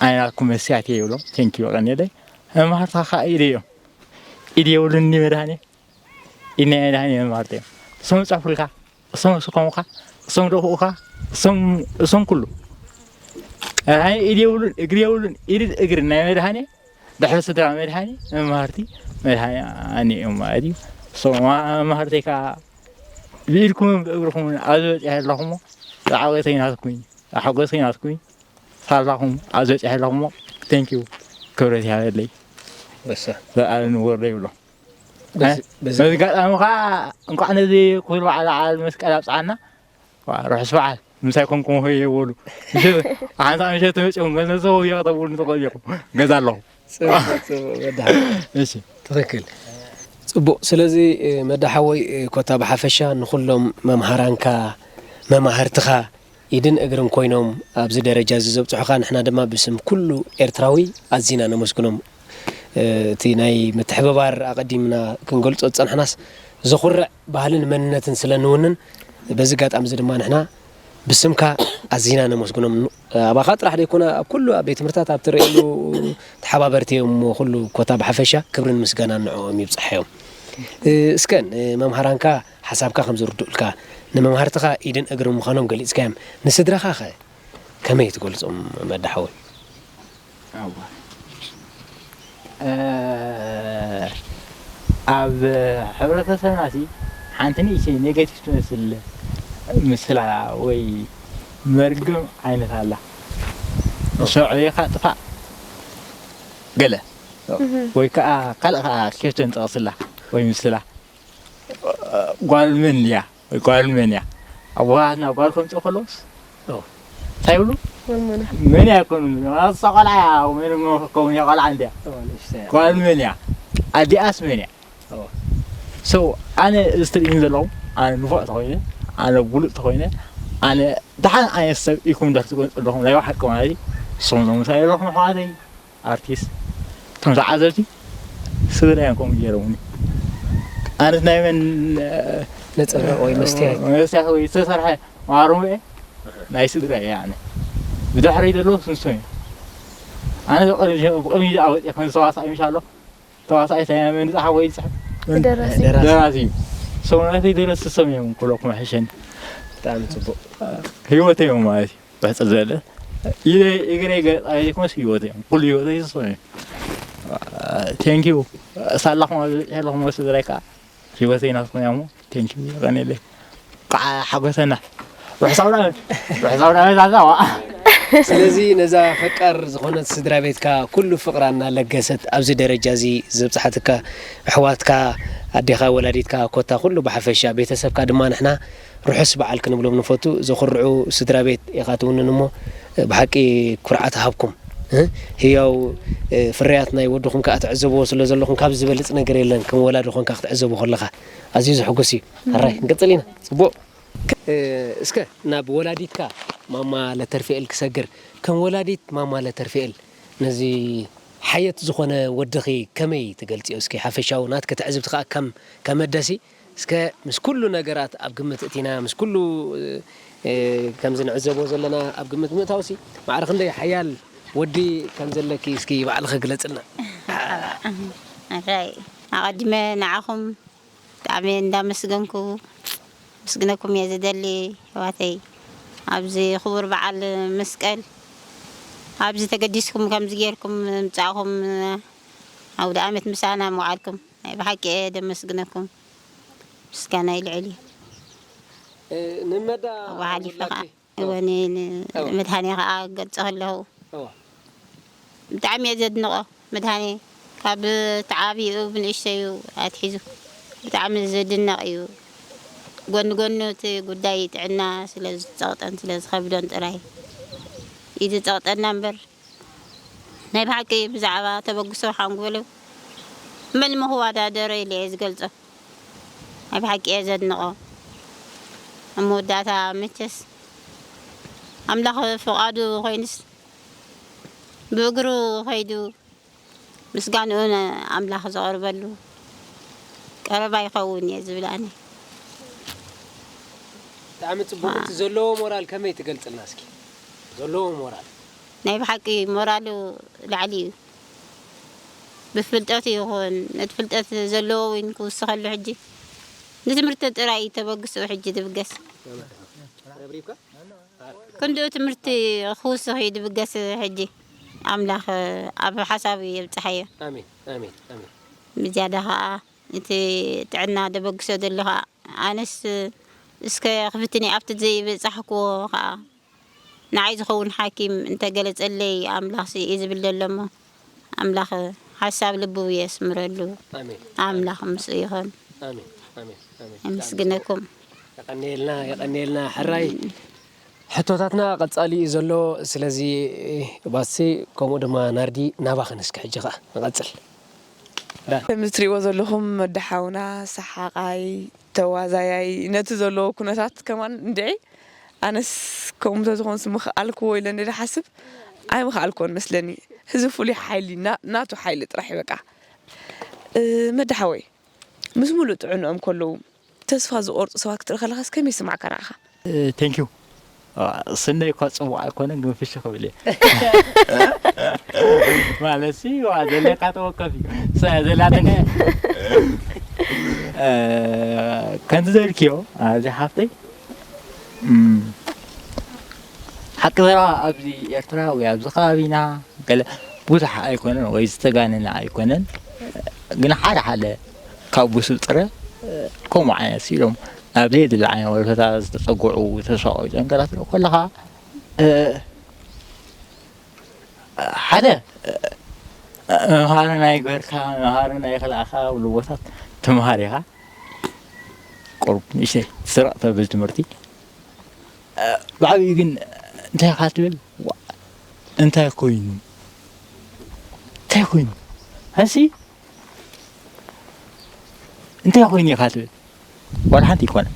ኣነ ናትኩም መስያት እየ ይብሎም thank you ቀኒለይ መምሃርትኻ ከዓ ኢደ እዮም ኢድ የብሉኒ መድሃኔ ኢድ ናይ መድሃኔ መምሃርቲ እዮም እሶም ዝፀሕፉልካ እሶም ዝስከሙኻ እሶም ደፍኡኻ እሶም ኩሉ መድሃኔ ኢድ የብሉን እግሪ የብሉን ኢድ እግሪ ናይ መድሃኔ ድሕሪ ስድራ መድሃኔ መምሃርቲ መድሃኔ ኣኒኦም ማለት እዩ እሶም መምሃርተይ ከዓ ብኢድኩምን ብእግርኩምን ኣብዚ በፂሐ ኣለኹሞ ዝዓወተይ ናትኩም እዩ ሓጎሰይ ናትኩም እዩ ሳላኹም ኣብዚ በፂሐ ኣለኹሞ thank you ክብረት ይሃበለይ በሳ ዘኣለን ወርዶ ይብሎ በዚ- በዚ- በዚ ኣጋጣሚ ከዓ እንኳዕ ነዚ ክብሪ በዓል ዓል መስቀል ኣብፅዓና ዋ፣ ርሑስ በዓል ምሳይ ኮንኩም ሆይ የበሉ ሓንሳ ምሸት መፅኦም ገለ ሰብ ሆይ ተብሉ ንተቆየኹ ገዛ ኣለኹ ፅቡቅ ፅቡቅ መድሃ እሺ ትኽክል ፅቡቅ ስለዚ መዳሓወይ ኮታ ብሓፈሻ ንኩሎም መምሃራንካ መማህርትኻ ኢድን እግርን ኮይኖም ኣብዚ ደረጃ እዚ ዘብፅሑኻ ንሕና ድማ ብስም ኩሉ ኤርትራዊ ኣዚና ነመስግኖም እቲ ናይ ምትሕብባር ኣቐዲምና ክንገልፆ ዝፀናሕናስ ዘኹርዕ ባህልን መንነትን ስለ ንውንን በዚ ኣጋጣሚ እዚ ድማ ንሕና ብስምካ ኣዚና ነመስግኖም ኣባኻ ጥራሕ ዘይኮነ ኣብ ኩሉ ኣብ ቤት ትምህርታት ኣብ ትርእየሉ ተሓባበርቲ እዮም እሞ ኩሉ ኮታ ብሓፈሻ ክብርን ምስጋናን ንዕኦም ይብፅሐዮም እስከ ንመምሃራንካ ሓሳብካ ከም ዝርድኡልካ ንመምሃርትኻ ኢድን እግርን ምዃኖም ገሊፅካዮም ንስድራኻ ኸ ከመይ ትገልፆም መዳሓወይ ኣብ ሕብረተሰብና ሲ ሓንቲ ንእሽተይ ኔጋቲቭ ትመስል ምስላ ወይ መርገም ዓይነት ኣላ ሰዑ ኢኻ ጥፋእ ገለ ወይ ከዓ ካልእ ከዓ ኬፍተን ጠቕስላ ወይ ምስላ ጓል መን እያ ወይ ጓል መን እያ ኣቦሃትና ጓል ከምፅኡ ከለውስ እንታይ ይብሉ መን እያ ይኮኑ እሳ ቆልዓ እያ መን ከውን እያ ቆልዓ እንድያ ጓል መን እያ ኣዲኣስ መን እያ so ኣነ እዚ ትርእይኒ ዘለኹም ኣነ ንፉዕ ተኮይነ ኣነ ብሉፅ ተኮይነ ኣነ ደሓን ዓይነት ሰብ ኢኩም ዳር ትገንፁ ኣለኹም ናይ ብሓቂ ማለት እዩ ንስኹም ዞም ምሳይ ዘለኹም ኣሕዋተይ ኣርቲስት እቶም ተዓዘብቲ ስድራ እዮም ከምኡ ገይሮምኒ ኣነስ ናይ መን ነጸብራቕ ወይ መስትያት። መስትያት ወይ ዝተሰርሐ ማሩም እየ። ናይ ስድራ እየ ኣነ። ብድሕረይ ዘለዉ ስንሶም እዮም። ኣነ ብቕድሚ ብቕድሚ ዝኣወፅ ከም ዝተዋሳእ ምሽ ኣሎ። ተዋሳእ እንታይ ናይ መን ዝፀሓፍ ወይ ዝፅሕፍ? ደራሲ። ደራሲ። ደራሲ እዩ። ሰውነተይ ደረሲ ስሶም እዮም ክብለኩም ሕሸኒ። ብጣዕሚ ጽቡቕ። ህይወተይ እዮም ማለት እዩ። ብሕፅር ዝበለ ኢደይ እግረይ ገፃ ዘይኮነስ ህይወተይ እዮም። ኩሉ ህይወተይ ስሶም እዮም። ቴንኪዩ። ሳላኹም ኣብ ዝበፅሐ ኣለኹም ወስድ ረካ ህይወተይ ናትኩም እያ እሞ ቴንኪዩ። የቐንየለይ። ከዓ ሓጎሰና። ርሑስ ኣውደ ዓመት። ርሑስ ኣውደ ዓመት ኣዛ ዋ። ስለዚ ነዛ ፈቃር ዝኾነት ስድራ ቤትካ ኩሉ ፍቕራ እናለገሰት ኣብዚ ደረጃ እዚ ዘብጽሓትካ ኣሕዋትካ፣ ኣዴኻ፣ ወላዲትካ፣ ኮታ ኩሉ ብሓፈሻ ቤተሰብካ ድማ ንሕና ርሑስ በዓል ክንብሎም ንፈቱ። ዘኹርዑ ስድራ ቤት ኢኻ ትውንን እሞ ብሓቂ ኩርዓት ሃብኩም። እ? ህያው እ፣ ፍርያት ናይ ወድኹም ከኣ ትዕዘብዎ ስለ ዘለኹም ካብ ዝበልጽ ነገር የለን። ከም ወላዲ ኾንካ ክትዕዘቦ ከለኻ ኣዝዩ ዘሕጉስ እዩ። ሕራይ ክንቅጽል ኢና። ጽቡቕ። እ፣ እስከ ናብ ወላዲትካ ማማ ለተርፍኤል ክሰግር። ከም ወላዲት ማማ ለተርፍኤል ነዚ ሓየት ዝኾነ ወድኺ ከመይ ትገልጽዮ? እስኪ ሓፈሻዊ ናትኪ ትዕዝብቲ ከኣ ከም ከመደሲ እስከ ምስ ኩሉ ነገራት ኣብ ግምት እቲና ምስ ኩሉ እ፣ ከምዚ ንዕዘቦ ዘለና ኣብ ግምት ምእታውሲ ማዕረ ክንደይ ሓያል ወዲ ከም ዘለኪ እስኪ ባዕልኺ ግለጽልና። ሕራይ ኣቐዲመ ንዓኹም ብጣዕሚ እንዳመስገንኩ ምስግነኩም እየ ዝደሊ። ኣሕዋተይ ኣብዚ ክቡር በዓል መስቀል ኣብዚ ተገዲስኩም ከምዚ ጌርኩም ምምጻእኹም ኣውደ ኣመት ምሳና ምውዓልኩም ናይ ብሓቂ እየ ደመስግነኩም። ምስጋና ይልዕል እዩ። እ፣ ንመዳ ኣብኡ ሓሊፈ ወላዲት ከዓ እወ ንመድሃኔ ከዓ ገልጸ ከለኹ እወ። ብጣዕሚ እየ ዘድንቖ። መድሃኔ ካብ ተዓብኡ ብንእሽተዩ ኣትሒዙ ብጣዕሚ ዝድነቕ እዩ። ጎኒ ጎኒ እቲ ጉዳይ ጥዕና ስለ ዝፀቕጠን ስለ ዝኸብዶን ጥራይ እዩ ዝፀቕጠና እምበር ናይ ብሓቂ ብዛዕባ ተበግሶ ሓንጎሉ መን ምኽዋዳደሮ ኢለ እየ ዝገልጾ። ናይ ብሓቂ እየ ዘድንቖ። ኣብ መወዳእታ መቸስ ኣምላኽ ፍቓዱ ኮይኑስ ብእግሩ ከይዱ ምስጋንኡ ንኣምላኽ ዘቕርበሉ ቀረባ ይኸውን እየ ዝብል ኣነ። ብጣዕሚ ጽቡቕ። እቲ ዘለዎ ሞራል ከመይ ትገልጽልና እስኪ? ዘለዎ ሞራል። ናይ ብሓቂ ሞራሉ ላዕሊ እዩ። ብፍልጠቱ ይኹን ነቲ ፍልጠት ዘለዎ እውን ክውስኸሉ ሕጂ ንትምህርቲ ጥራይ እዩ ተበግስኡ ሕጂ ዝብገስ። ረብሪብካ? ክንድኡ ትምህርቲ ክውስኽ እዩ ዝብገስ ሕጂ። ኣምላኽ ኣብ ሓሳቡ የብጽሓዮ። ኣሜን፣ ኣሜን፣ ኣሜን። ብዝያዳ ኸዓ እቲ ጥዕና ደበግሶ ዘሎ ኸዓ ኣነስ እስከ ክፍትኒ ኣብቲ ዘይበጻሕክዎ ኸዓ ንዓይ ዝኸውን ሓኪም እንተገለጸለይ ኣምላኽሲ እዩ ዝብል ዘሎ እሞ ኣምላኽ ሓሳብ ልቡ የስምረሉ። ኣሜን። ኣምላኽ ምስኡ ይኹን። ኣሜን፣ ኣሜን፣ ኣሜን። የመስግነኩም። የቐንየልና፣ የቐንየልና ሕራይ። ሕቶታትና ቀጻሊ እዩ ዘሎ። ስለዚ ባሲ ከምኡ ድማ ናርዲ ናባኽን እስኪ ሕጂ ኸዓ ንቐጽል። ከም እትሪእዎ ዘለኹም ወዲ ሓውና ሰሓቓይ ተዋዛያይ ነቲ ዘለዎ ኩነታት ከማን እንድዒ ኣነስ ከምኡ ተዝኾንስ ምኽኣልክዎ ኢለ እንደ ሓስብ ኣይምኽኣልክዎን መስለኒ። እዚ ፍሉይ ሓይሊ ና- ናቱ ሓይሊ ጥራሕ እዩ በቃ። እ፣ መዲ ሓወይ ምስ ሙሉእ ጥዕንኦም ከለዉ ተስፋ ዝቆርጹ ሰባት ክትርኢ ከለኻስ ከመይ ይስማዕካ ንዓኻ? ቴንኪዩ። ስነይ እኳ ጽቡቕ ኣይኮነን ግን ፍሽ ክብል እየ። ማለት ሲ ዋ ዘለካ ተወከፍ እዩ። ስ- ዘላትኒ እ፣ ከምቲ ዘልክዮ ኣብዚ ሓፍተይ እም፣ ሓቂ ዘረባ ኣብዚ ኤርትራ ወይ ኣብዚ ከባቢና ገለ ብዙሕ ኣይኮነን ወይ ዝተጋነነ ኣይኮነን። ግን ሓደ ሓደ ካብ ብሱል ጥረ ከምኡ ዓይነት ኢሎም ናብ ዘየድሊ ዓይነት ወረፈታ ዝተጸግዑ ተስፋ ቆሪጾም ገላት ርኢ ከለኻ እ፣ ሓደ እ፣ መምሃሪ ናይ ገርካ መምሃሪ ናይ ክልኣኻ ብሉ ቦታት ትምሃር ኢኻ። ቁሩብ ንእሽተይ ስረቕ ተብል ትምህርቲ። እ፣ ብዓብዩ ግን እንታይ ኢኻ ትብል? ዋ፣ እንታይ ኮይኑ? እንታይ ኮይኑ? ሕሲ እንታይ ኮይኑ ኢኻ ትብል? ዋላ ሓንቲ ይኮነ።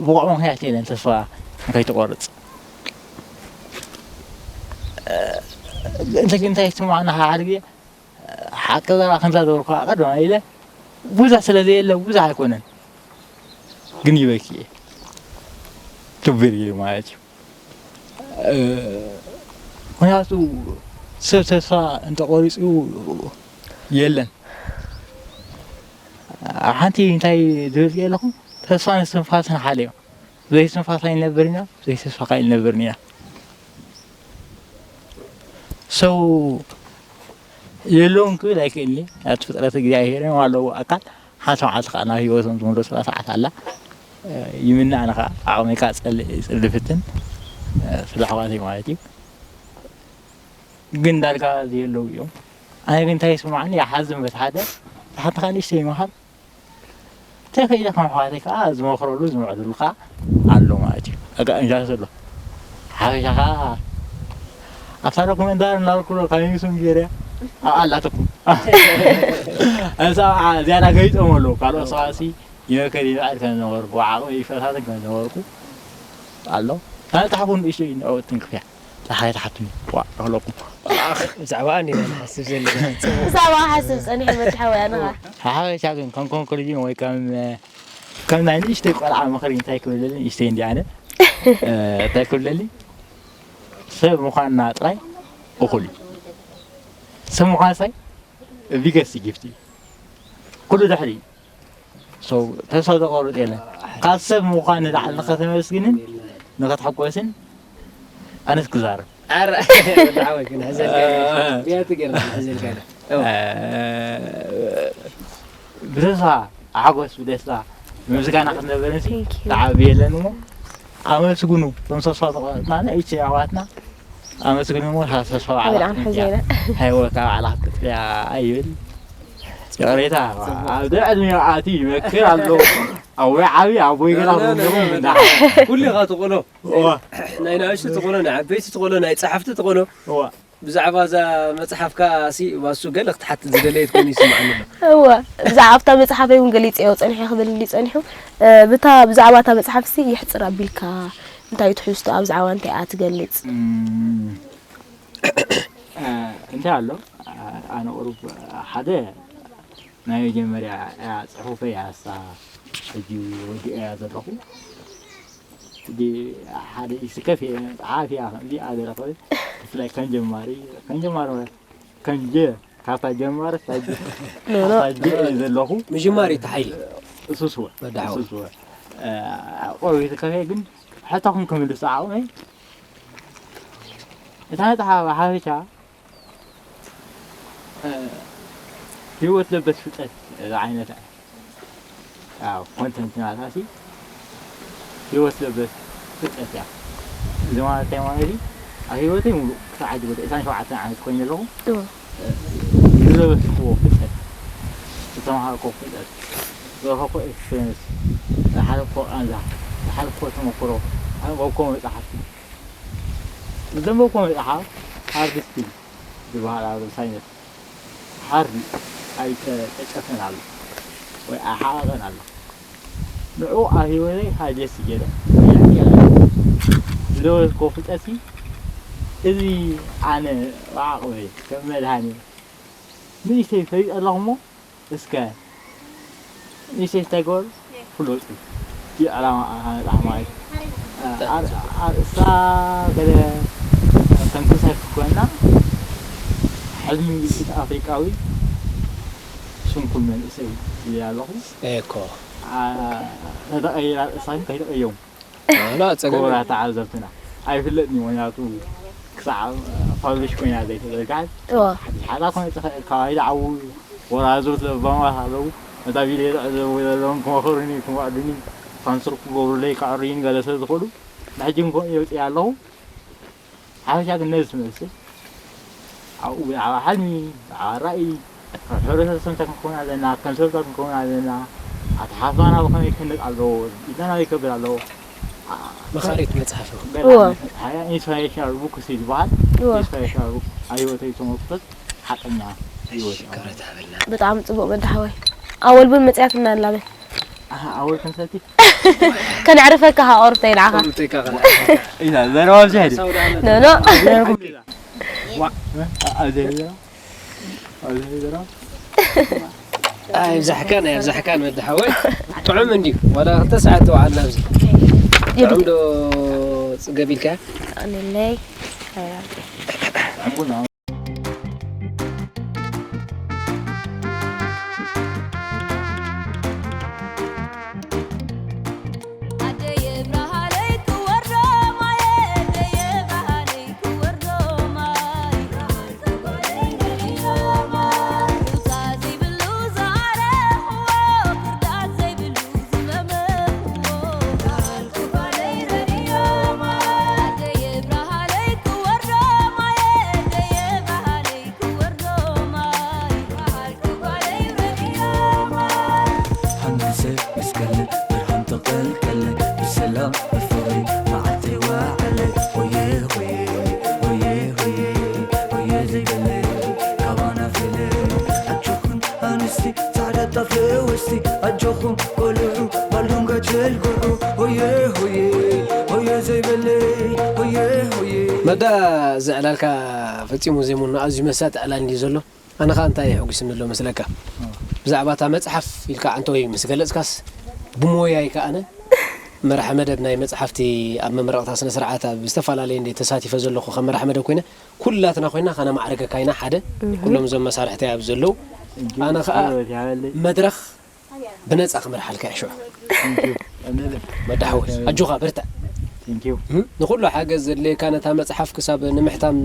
ብቑዕ ምኽንያት የለን ተስፋ ንኸይትቆርጽ። እ፣ እንታይ እንታይ ይስማዕ ንሓ ሓደ ግዜ ሓቂ ዘራ ከምዛ ዝበልኩ ቀደም ኢለ ብዙሕ ስለ ዘየለ ብዙሕ ኣይኮነን፣ ግን ይበኪ እየ። ክብር እዩ ማለት እዩ። እ፣ ምኽንያቱ ሰብ ተስፋ እንተቆሪጹ የለን። ኣብ ሓንቲ እንታይ ዝብል ኣለኹ? ተስፋን እስትንፋስን ሓደ እዮም። ብዘይ እስትንፋስ ኣይንነብርን ኢና፣ ብዘይ ተስፋ ከኣ ኣይንነብርን ኢና። ሰው የለውም ክብል ኣይክእልን እየ። ኣብቲ ፍጥረት እግዚኣብሔር እዮም ኣለዉ ኣካል። ሓንቲ መዓልቲ ከኣ ናብ ህይወቶም ዝምለሱላ ሰዓት ኣላ። ይምነ ኣነ ከኣ ዓቕመይ ከኣ ጸል-፣ ይጽሊ ፍትን፣ ስለ ኣሕዋተይ ማለት እዩ። ግን ዳርጋ ዘየለዉ እዮም። ኣነ ግን እንታይ ይስምዓኒ፣ ይሓዝን በቲ ሓደ፣ ሓንቲ ከኣ ንእሽተይ ይምሃር። ተኽኢለ ከም ኣሕዋተይ ከኣ ዝመኽረሉ፣ ዝምዕድሉ ከኣ ኣሎ ማለት እዩ። ኣጋ እንጃ ዘሎ። ሓበሻ ከኣ ኣብታ ዶኩመንታሪ እናበልኩ ዶ ካብ ዩቱብ ገይረ ኣብኣ ኣላትኩም። እዛ ዝያዳ ገሊጾም ኣለዉ። ካልኦት ሰባትሲ ይመከር ይምዕድ ከም ዝነበርኩ፣ ዓቕሚ ይፈታተን ከም ዝነበርኩ ኣሎ። ታነጻሕፉ ንእሽተይ ንዕኡ ትንክፍያ። ጸሓይ ትሓቱኒ። ዋእ ክብለኩም። ብዛዕባኣ እንዲና ንሓስብ ዘለና። ብዛዕባ ሓስብ ጸኒሐ መድሓ ወይ ኣነኻ። ሓበሻ ግን ከም ኮንክሉዥን ወይ ከም፣ ከም ናይ ንእሽተይ ቆልዓ ምኽሪ እንታይ ክብለኒ ንእሽተይ እንዲ ኣነ፣ እ፣ እንታይ ክብለኒ? ሰብ ምዃንና ጥራይ እኹል እዩ። ሰብ ምዃን ሳይ ቢገስት ጊፍት እዩ። ኩሉ ድሕሪ እዩ። ሶ፣ ተስፋ ዘቆርጥ የለን። ካብ ሰብ ምዃን ንላዕሊ ንኸተመስግንን ንኸትሕጎስን ኣነስ ክዛረብ። ኣረ፣ ወዲ ሓወይ ግን ሕዘልካ ኢና። እ፣ ብያቲ ገይርና ሕዘልካ ኢና። እ፣ ብተስፋ ሓጎስ፣ ብደስታ፣ ብምስጋና ክትነብር እንሲ Thank you። ተዓቢ የለን እሞ፣ ኣመስግኑ። እቶም ተስፋ ዝቆረጽና ንእሽተይ ኣሕዋትና ኣመስግኑ እሞ፣ ተስፋ ባዕላ ኣበል ኣንሐ ክትንክያ። ዜና። ሃይወት ባዕላ ክትጥፍያ ኣይብል። ይቕሬታ፣ ኣብ ዕድሜ ኣትዩ ይመክር ኣሎ። ኣቦይ ዓብዪ፣ ኣቦይ ገና ኖ፣ ኖ፣ ኖ፣ ኖ፣ ኖ። እንዳ ኩሉ ኢኻ ትቕሎ። እዋ። ናይ ንኣሽቱ ትቕሎ፣ ናይ ዓበይቲ ትቕሎ፣ ናይ ጸሓፍቲ ትቕሎ። እዋ። ብዛዕባ እዛ መጽሓፍካ ሲ፣ እዋ፣ እሱ ገለ ክትሓትት ዝደለየት ኮይኑ ይስምዓኒ ኣሎ። እወ፣ ብዛዕባ ኣብታ መጽሓፈይ እውን ገሊጸዮ ጸኒሐ ክብል እንድዩ ጸኒሑ። እ፣ ብታ፣ ብዛዕባ እታ መጽሓፍሲ የሕጽር ኣቢልካ፣ እንታይ እዩ ትሕዝቶ፣ ኣብ ዛዕባ እንታይ እያ ትገልጽ? እም፣ እ፣ እንታይ ኣሎ? እ፣ ኣነ ቁሩብ ሓደ ናይ መጀመርያ እያ ጽሑፈይ እያ እሳ ሕጂ ወዲኤያ ዘለኹ። ሕጂ ሓደ ይስከፍ እየ፣ ጸሓፊ እያ፣ ከምዚ እያ ዝረኸበ። ብፍላይ ከም ጀማሪ፣ ከም ጀማሪ ማለት ከም ጀ-፣ ካብታ ጀማሪ ክሳብ ጀ-፣ ኖ፣ ኖ። ክሳብ ጀ እየ ዘለኹ። ምጅማር እዩ እቲ ሓይሊ። እሱስ ወ-፣ ወዲ ሓወይ። እሱስ ወ-፣ እ፣ ቆርበት ይስከፍ እየ ግን ሕቶኹም ክምልስ ዓቕመይ እታ መጽሓፍ ሓፈሻ፣ እ፣ ህይወት ለበስ ፍልጠት ዝዓይነታ እያ። ያው ኮንተንት ናታ ሲ ህይወት ለበስ ፍልጠት እያ። እዚ ማለት እንታይ ማለት እዩ? ኣብ ህይወተይ ሙሉእ ክሳብ ሕጂ ወዲ ዕስራን ሸውዓተን ዓመት ኮይነ ኣለኹ። እወ። እ፣ ዝለበስክዎ ፍልጠት፣ ዝተምሃርክዎ ፍልጠት፣ ዝረኸብክዎ ኤክስፔሪንስ፣ ዝሓለፍክዎ ቃንዛ፣ ዝሓለፍክዎ ተመክሮ፣ ዘንበብክዎ መጽሓፍቲ፣ ዘንበብክዎ መጽሓፍ ሃርድ ስኪል ዝበሃል ኣብ ሳይንስ ሓርዲ ኣይተጨጨፈን ኣሎ ወይ ኣይሓቐቐን ኣሎ። ንዑ ኣብ ህይወተይ ሃጀስ ገይረ ዝለበስክዎ ፍልጠትሲ እዚ ኣነ ብዓቕመይ ከም መድሃኒ ንእሽተይ ፈሊጠ ኣለኹ እሞ እስከ ንእሽተይ እንታይ ገበሩ? ፍለጡ። እቲ ዕላማ፣ ዓላማ እዩ። ኣር-፣ ኣርእስታ ገለ ተንክሳይ ክትኮና፣ ሕልሚ እቲ ኣፍሪቃዊ ስንኩል መንእሰይ ይብል ኣለኹ። ኤኮ። ኣ-፣ ተተቐይራ ኣርእስታ ግን ከይተቐየሙ። ኣላ፣ ጸገም ክቡራት ተዓዘብትና፣ ኣይፍለጥን እዩ፣ ምኽንያቱ ክሳዕ ፓብሊሽ ኮይና ዘይተዘርግሐት፣ እዋ። ሓቲሓታ ክመጽእ ይኽእል፣ ከባቢ ዝዓብዩ ወራዙት ለባማት ኣለዉ። ነታ ቪድዮ ዝዕዘቡ ዘለዉ ክመኽሩኒ፣ ክመዕዱኒ፣ ስፖንሰር ክገብሩለይ፣ ከዕርዩኒ ገለ ስለ ዝኽእሉ፣ ንሕጂ እውን ከምኡ የውጽእ ኣለኹ። ሓፈሻ ግን ነዚ ትመስል ኣብኡ ብዛዕባ ሕልሚ፣ ብዛዕባ ራእይ፣ ከም ሕብረተሰብ እንታይ ክንከውን ኣለና፣ ከም ሰብታት ክንከውን ኣለና፣ ኣተሓሳስባና ብኸመይ ክህነጽ ኣለዎ፣ ኢድና ናበይ ከብል ኣለዎ። መኻሪት መጽሓፍ እዩ። ገለ እወ። ዓይነት፣ ሃያ ኢንስፓይሬሽናል ቡክስ እዩ ዝበሃል። እወ። ኢንስፓይሬሽናል ቡክ ኣብ ህይወተይ ዝተመርኮሰት ሓቀኛ ህይወት እዩ። ክብረት ሃበልና። ብጣዕሚ ጽቡቕ በዳ ሓወይ። ኣወል ቡን መጽያትና ኣላ በል። ኣሃ፣ ኣወል ክንሰቲ? ከነዕርፈካ ኸኣ ቁርብተይ ከኣ ንዓኻ። ቁርብተይ ከኣ ንዓኻ። ኢና ዘረባ ኣብዚ ሕጂ። ሳውዲ ዓመት። ኖ፣ ኖ። ዋ። ኣብዚ ሕጂ ዘረባ? ኣብዚ ሕጂ ዘረባ? ኣይብዛሕካን ኣይብዛሕካን መድሓወይ። ጥዑም እንድዩ። ዋላ ክልተ ሰዓት ተውዓልና ኣብዚ። ጥዑም ዶ ጽገብ ኢልካ? ኣንለይ ሃንሰ ምስ ከለ ብርሃን ተቐልቀለ ብሰላም ብፍቕሪ መዓልቲ ወዓለ ሆየ ሆየ ሆየ ሆየ ሆየ ዘይበለ ካባና ፈለ ኣጆኹን ኣንስቲ ጻዕዳ ጣፍ ለወስቲ ኣጆኹም ቆልዑ ባሉን ጋቸል ጎርዑ ሆየ ሆየ ሆየ ዘይበለ ሆየ ሆየ መዳ እዚ ዕላልካ ፈጺሙ ዘይሙና ኣዝዩ መሳጢ ዕላል እንድዩ ዘሎ። ኣነ ኸኣ እንታይ የሐጉስኒ ኣሎ መስለካ? ብዛዕባ እታ መጽሓፍ ኢልካ ዓንተወይ ምስ ገለጽካስ ብሞያይ ከኣ ኣነ መራሒ መደብ ናይ መጽሓፍቲ ኣብ መመረቕታ ስነ ስርዓት ኣብ ዝተፈላለየ እንደ ተሳቲፈ ዘለኹ ከም መራሒ መደብ ኮይነ ኩላትና ኮይና ከነማዕርገካ ኢና ሓደ ኩሎም እዞም መሳርሕቲ ኣብ ዘለዉ ኣነ ኸኣ መድረኽ ብነጻ ክመርሓልካ እየ ሽዑ መዳሓወይ ኣጆኻ በርትዕ ንኹሉ ሓገዝ ዘድልየካ ነታ መጽሓፍ ክሳብ ንምሕታም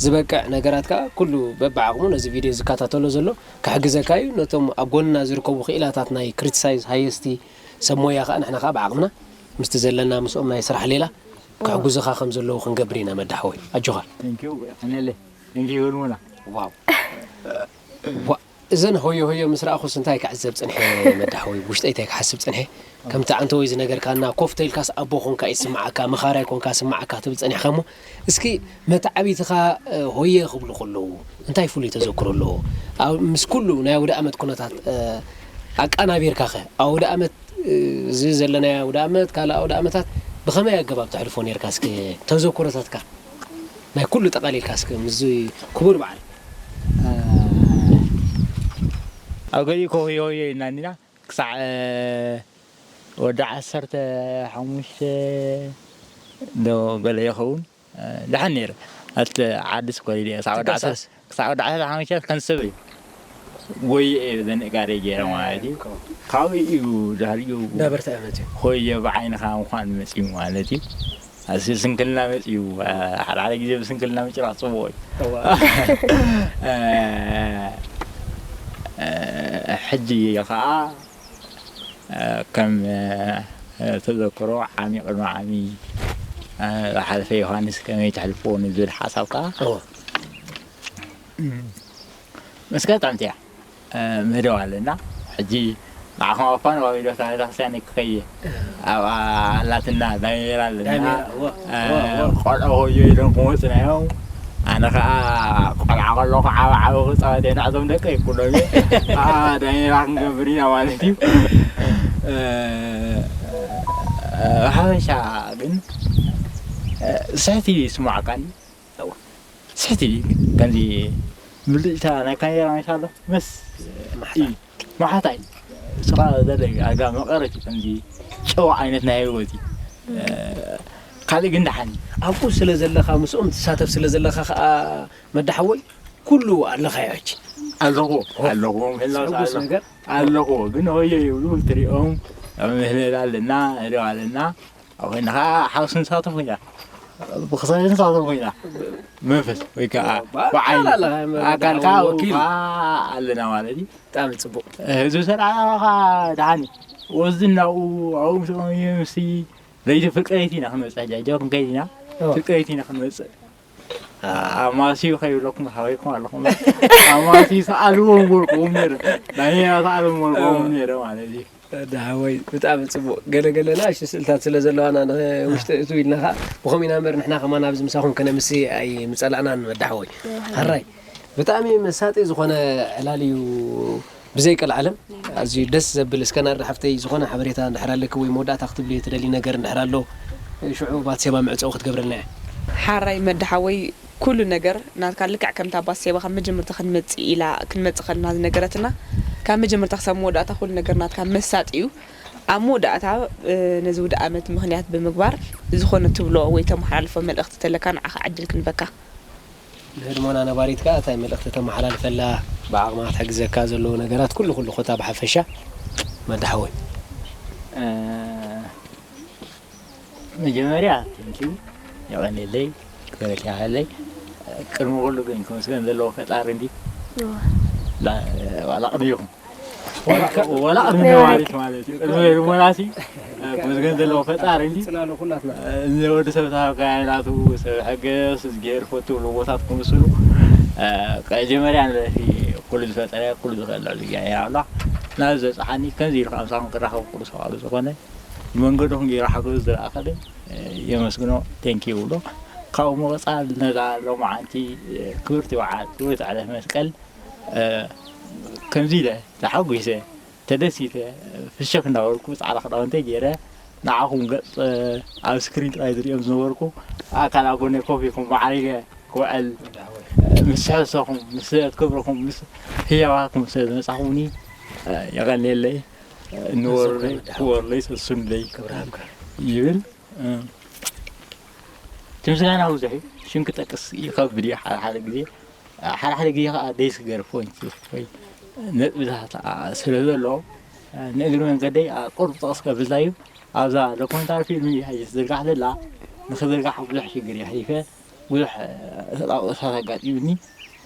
ዝበቅዕ ነገራት ከኣ ኩሉ በብዓቕሙ ነዚ ቪድዮ ዝከታተሎ ዘሎ ክሕግዘካ እዩ ነቶም ኣብ ጎንና ዝርከቡ ክኢላታት ናይ ክሪቲሳይዝ ሃየስቲ ሰብ ሞያ ከኣ ንሕና ከኣ ብዓቕምና ምስቲ ዘለና ምስኦም ናይ ስራሕ ሌላ ክሕጉዝኻ ከም ዘለዉ ክንገብር ኢና መዳሓወይ ኣጆኻ ቴንኪው ቀነለ ቴንኪው ህልሙና ዋው ዋ እዘን ሆዮ ሆዮ ምስ ረኣኹስ እንታይ ክዕዘብ ጽንሐ መዳሓወይ ውሽጠይ እንታይ ክሓስብ ጽንሐ ከምቲ ኣንተ ወይ ዝነገርካና ኮፍ ተልካስ ኣቦ ኮንካ ይስምዓካ መኻራይ ኮንካ ስምዓካ ትብል ጸኒሕካ እሞ እስኪ መተዓቢትኻ ሆየ ክብሉ ከለዉ እንታይ ፍሉይ ተዘክሮ ኣለዎ ኣብ ምስ ኩሉ ናይ ኣውደ ኣመት ኩነታት ኣቃናቢርካ ኸ ኣውደ ኣመት እዚ ዘለናዮ ኣውደ ኣመት ካልእ ኣውደ ኣመታት ብኸመይ ኣገባብ ተሕልፎ ነርካ እስኪ ተዘክሮታትካ ናይ ኩሉ ጠቓሊልካ እስኪ ምስዚ ክቡር በዓል ኣብ ገሊኡ ከሆዮ ሆዮ ኢልና እንዲና ክሳዕ ወዲ ዓሰርተ ሓሙሽተ ዶ ገለ ይኸውን ደሓን ነይረ ኣቲ ዓዲ ስኮሪድ ክሳዕ ወዲ ዓሰርተ ክሳዕ ወዲ ዓሰርተ ሓሙሽተ ከንስብ እዩ ጎየ እየ ዘንእጋረ ገይረ ማለት እዩ ካብኡ እዩ ድሕሪኡ እንዳበርትዐ መፅዩ ሆየ ብዓይንኻ ምዃን መፅዩ ማለት እዩ ስንክልና መፅዩ ሓደ ሓደ ግዜ ብስንክልና ምጭራቕ ፅቡቕ እዩ ሕጂ ከዓ ከም ተዘክሮ ዓሚ ቅድሚ ዓሚ ዝሓለፈ ዮሃንስ ከመይ ተሕልፎ ንዝብል ሓሳብ ከዓ መስከረም ጥዕምቲ እያ ምህደው ኣለና ሕጂ ንዓኹም ኣፋን ዋቢሎ ቤተክርስትያን ክኸየ ኣብኣ ኣላትና ዳሜራ ኣለና ቆልዑ ሆዮ ኢሎም ክመፁ ናዮም ኣነ ከዓ ቆልዓ ከለኹ ዓበ ዓበ ክፃወት እየ ንዕዞም ደቀ ይኩሎም እየ ዳሜራ ክንገብር ኢና ማለት እዩ ሓበሻ ግን ስሕቲ ይስማዕካኒ ስሕቲ ከምዚ ብልጭታ ናይ ካሜራ መሻሎ ምስ ማሓታይ ስኻ ዘለ ኣጋ መቐረት እዩ ከምዚ ጨዋ ዓይነት ናይ ህይወት እዩ ካልእ ግን ደሓን እዩ ኣብኡ ስለ ዘለኻ ምስኦም ትሳተፍ ስለ ዘለኻ ከዓ መዳሓወይ ኩሉ ኣለኻዮ ሕጂ ኣለኹ ኣለኹ ምህላስ ኣለኹ ግን ሆየ ይብሉ ትሪኦም ምህለል ኣለና ሪኦ ኣለና ኣብ ኮይና ከዓ ሓውሲ ንሳቶም ኮይና ብክሳይ ንሳቶም ኮይና መንፈስ ወይ ከዓ ብዓይኒ ኣካልካ ወኪል ኣለና ማለት እዩ ብጣዕሚ ፅቡቅ ህዝቢ ሰንዓ ከዓ ደሓን ወዝናኡ ኣብኡ ምስኦም ምስ ለይቲ ፍቅረይቲ ኢና ክንመፅእ ሕጂ ሕጂ ክንከይድ ኢና ፍቅረይቲ ኢና ክንመፅእ ኣማስዩ ከይብለኩም ሓበይኩም ኣለኹም ኣማስዩ ሰኣልዎም ወርቅዎም ነረ ናይ ሰኣልዎም ወርቅዎም ነረ ማለት እዩ ዳሓወይ ብጣዕሚ ፅቡቅ ገለገለ ናእሽቱ ስእልታት ስለ ዘለዋና ንውሽጢ እቱ ኢልና ከዓ ብኸምኡ ኢና እምበር ንሕና ከማን ኣብዚ ምሳኹም ከነምሲ ኣይምፀላእናን ዳሓወይ ሓራይ ብጣዕሚ መሳጢ ዝኾነ ዕላል እዩ ብዘይ ቀልዓለም ኣዝዩ ደስ ዘብል እስከ ናርዳ ሓፍተይ ዝኾነ ሓበሬታ እንድሕር ኣለኪ ወይ መወዳእታ ክትብልዮ ትደልዪ ነገር እንድሕር ኣሎ ሽዑ ባትሴባ መዕጸዊ ክትገብረልና እያ። ሓራይ መዳ ሓወይ ኩሉ ነገር ናትካ ልክዕ ከምታ ባትሴባ ካብ መጀመርታ ክንመጽእ ኢላ ክንመጽእ ከለና ዝነገረትና ካብ መጀመርታ ክሳብ መወዳእታ ኩሉ ነገር ናትካ መሳጢ እዩ። ኣብ መወዳእታ ነዚ ውድእ ኣመት ምኽንያት ብምግባር ዝኾነ ትብሎ ወይ ተመሓላልፎ መልእኽቲ ተለካ ንዓኻ ዕድል ክንበካ። ንህድሞና ነባሪት ከኣ እንታይ መልእኽቲ ተመሓላልፈላ? ብዓቕማ ክትሕግዘካ ዘለዎ ነገራት ኩሉ ኩሉ ኮታ ብሓፈሻ መዳሓወይ። መጀመርያ ቴንኪዩ የቐንየለይ ክብረት ይሃበለይ። ቅድሚ ኩሉ ግን ክምስገን ዘለዎ ፈጣሪ እንዲ ዋላ ቅድሚኹም ዋላ ቅድሚ ነባሪት ማለት እዩ። ቅድሚ ህድሞናሲ ክምስገን ዘለዎ ፈጣሪ እንዲ ንወዲ ሰብ ተሃብካያ ናቱ ሰብ ሕገስ ዝገር ፈትብሉ ቦታት ክምስሉ መጀመርያ ንለፊ ኩሉ ዝፈጠረ ኩሉ ዝኽእል ልዕሊ እግዚኣብሔር ኣምላኽ ናብ ዘብፅሓኒ ከምዚ ኢሉ ኣምሳኹም ክራኸብ ኩሉ ሰብኣሉ ዝኾነ መንገድኹም ገይሩ ሓገዙ ዝለኣኸለይ የመስግኖ ቴንኪ ይብሎ። ካብኡ ምቕፃል ነዛ ሎማዓንቲ ክብርቲ በዓል ክብርቲ ዕለት መስቀል ከምዚ ኢለ ተሓጒሰ ተደሲተ ፍሽኽ እንዳበልኩ ፃዕዳ ክዳውንተይ ገይረ ንዓኹም ገፅ ኣብ ስክሪን ጥራይ ዝሪኦም ዝነበርኩ ኣካል ኣብ ጎነይ ኮፍ ኢልኩም ማዕሪገ ክውዕል ምስ ሕሰኹም ምስ ክብርኹም ምስ ህያዋትኩም ስለ ዝመፃኹምኒ የቐንየለይ። ንወርለይ ክወርለይ ሰሱንለይ ይብል። እቲ ምስጋና ብዙሕ እዩ። ሽም ክጠቅስ ይኸብድ እዩ ሓደ ሓደ ግዜ። ሓደ ሓደ ግዜ ከዓ ደይስገር ፖይንት ወይ ነጥብታት ስለ ዘሎ ንእግሪ መንገደይ ቁሩብ ጠቕስ ከብላ እዩ። ኣብዛ ዶኩመንታሪ ፊልም እያ ዝዝርጋሕ ዘላ። ንክዝርጋሕ ብዙሕ ሽግር የሕሊፈ። ብዙሕ ተጣቕሳት ኣጋጢሙኒ።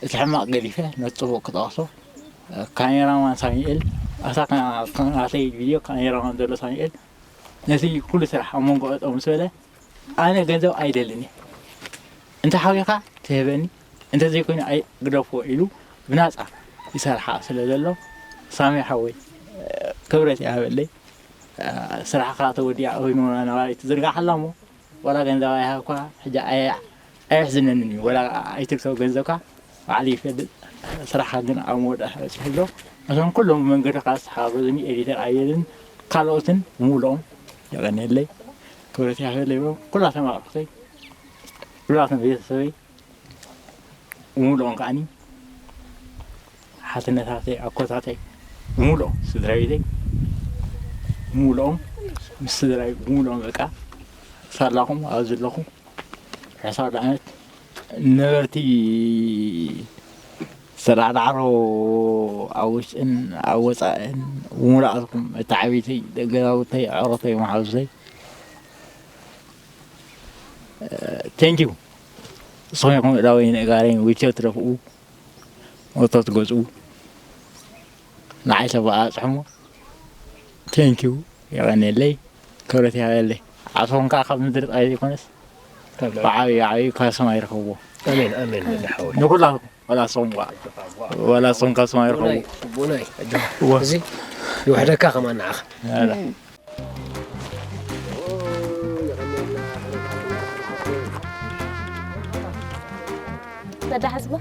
እቲ ሕማቕ ገዲፈ ነቲ ፅቡቕ ክጠቕሶ። ካሜራማን ሳሚኤል ኣብታ ናተይ ቪድዮ ካሜራማን ዘሎ ሳሚኤል ነቲ ኩሉ ስራሕ ኣብ መንጎ እጠው ምስ በለ ኣነ ገንዘብ ኣይደልን እየ እንተ ሓቢኻ ትህበኒ እንተ ዘይኮይኑ ኣይ ግደፎ ኢሉ ብናፃ ይሰርሓ ስለ ዘሎ ሳሚ ሓወይ ክብረት ይሃበለይ። ስራሕኻ ተወዲኣ ኮይኑ ነባሪት ትዝርጋሕ ኣላ እሞ ዋላ ገንዘብ ኣይሃብኳ ሕጂ ኣየ ኣየሕዝነንን እዩ ወላ ኣይትርከብ ገንዘብካ ባዕሉ ይፈልጥ። ስራሕካ ግን ኣብ መወዳእታ በፂሑ ኣሎ። ነቶም ኩሎም መንገድካ ዝተሓጋገዙኒ ኤዲተር ኣየልን ካልኦትን ብምሉኦም የቐንየለይ ክብረት ይሃበለይ ይብሎም ኩላቶም ኣቑሑተይ ኩላቶም ቤተሰበይ ብምሉኦም ከዓኒ ሓትነታተይ ኣኮታተይ ብምሉኦም ስድራ ቤተይ ብምሉኦም ምስ ስድራይ ብምሉኦም በቃ ሳላኹም ኣብ ዘለኹም ሕሳብ ዓመት ነበርቲ ሰራዕ ዳዕሮ ኣብ ውሽጥን ኣብ ወፃእን ብምሉኣትኩም እቲ ዓብይቲ ገዛውተይ ኣዕሮተይ መሓዙተይ ቴንኪዩ ንስኹም ኢኹም እዳወይ ንእጋረይ ዊልቸር ትደፍኡ ሞቶ ትገዝኡ ንዓይ ተበኣፅሕሞ ቴንኪዩ የቐንየለይ ክብረት ይሃበለይ ዓሶኹም ከዓ ካብ ምድሪ ጥራይ ዘይኮነስ ብዓብዩ ዓብዩ ካብ ሰማይ ይረኸብዎ ኣሜን ኣሜን ወዲ ሓወይ ንኩላትኩም ዋላ ንስኹም ከዓ ዋላ ንስኹም ካብ ሰማይ ይረኸብዎ ኣቦናይ ኣጆኻ እወ። እዚ ይውሕደካ ከማን ንዓኻ መዳሕዝባ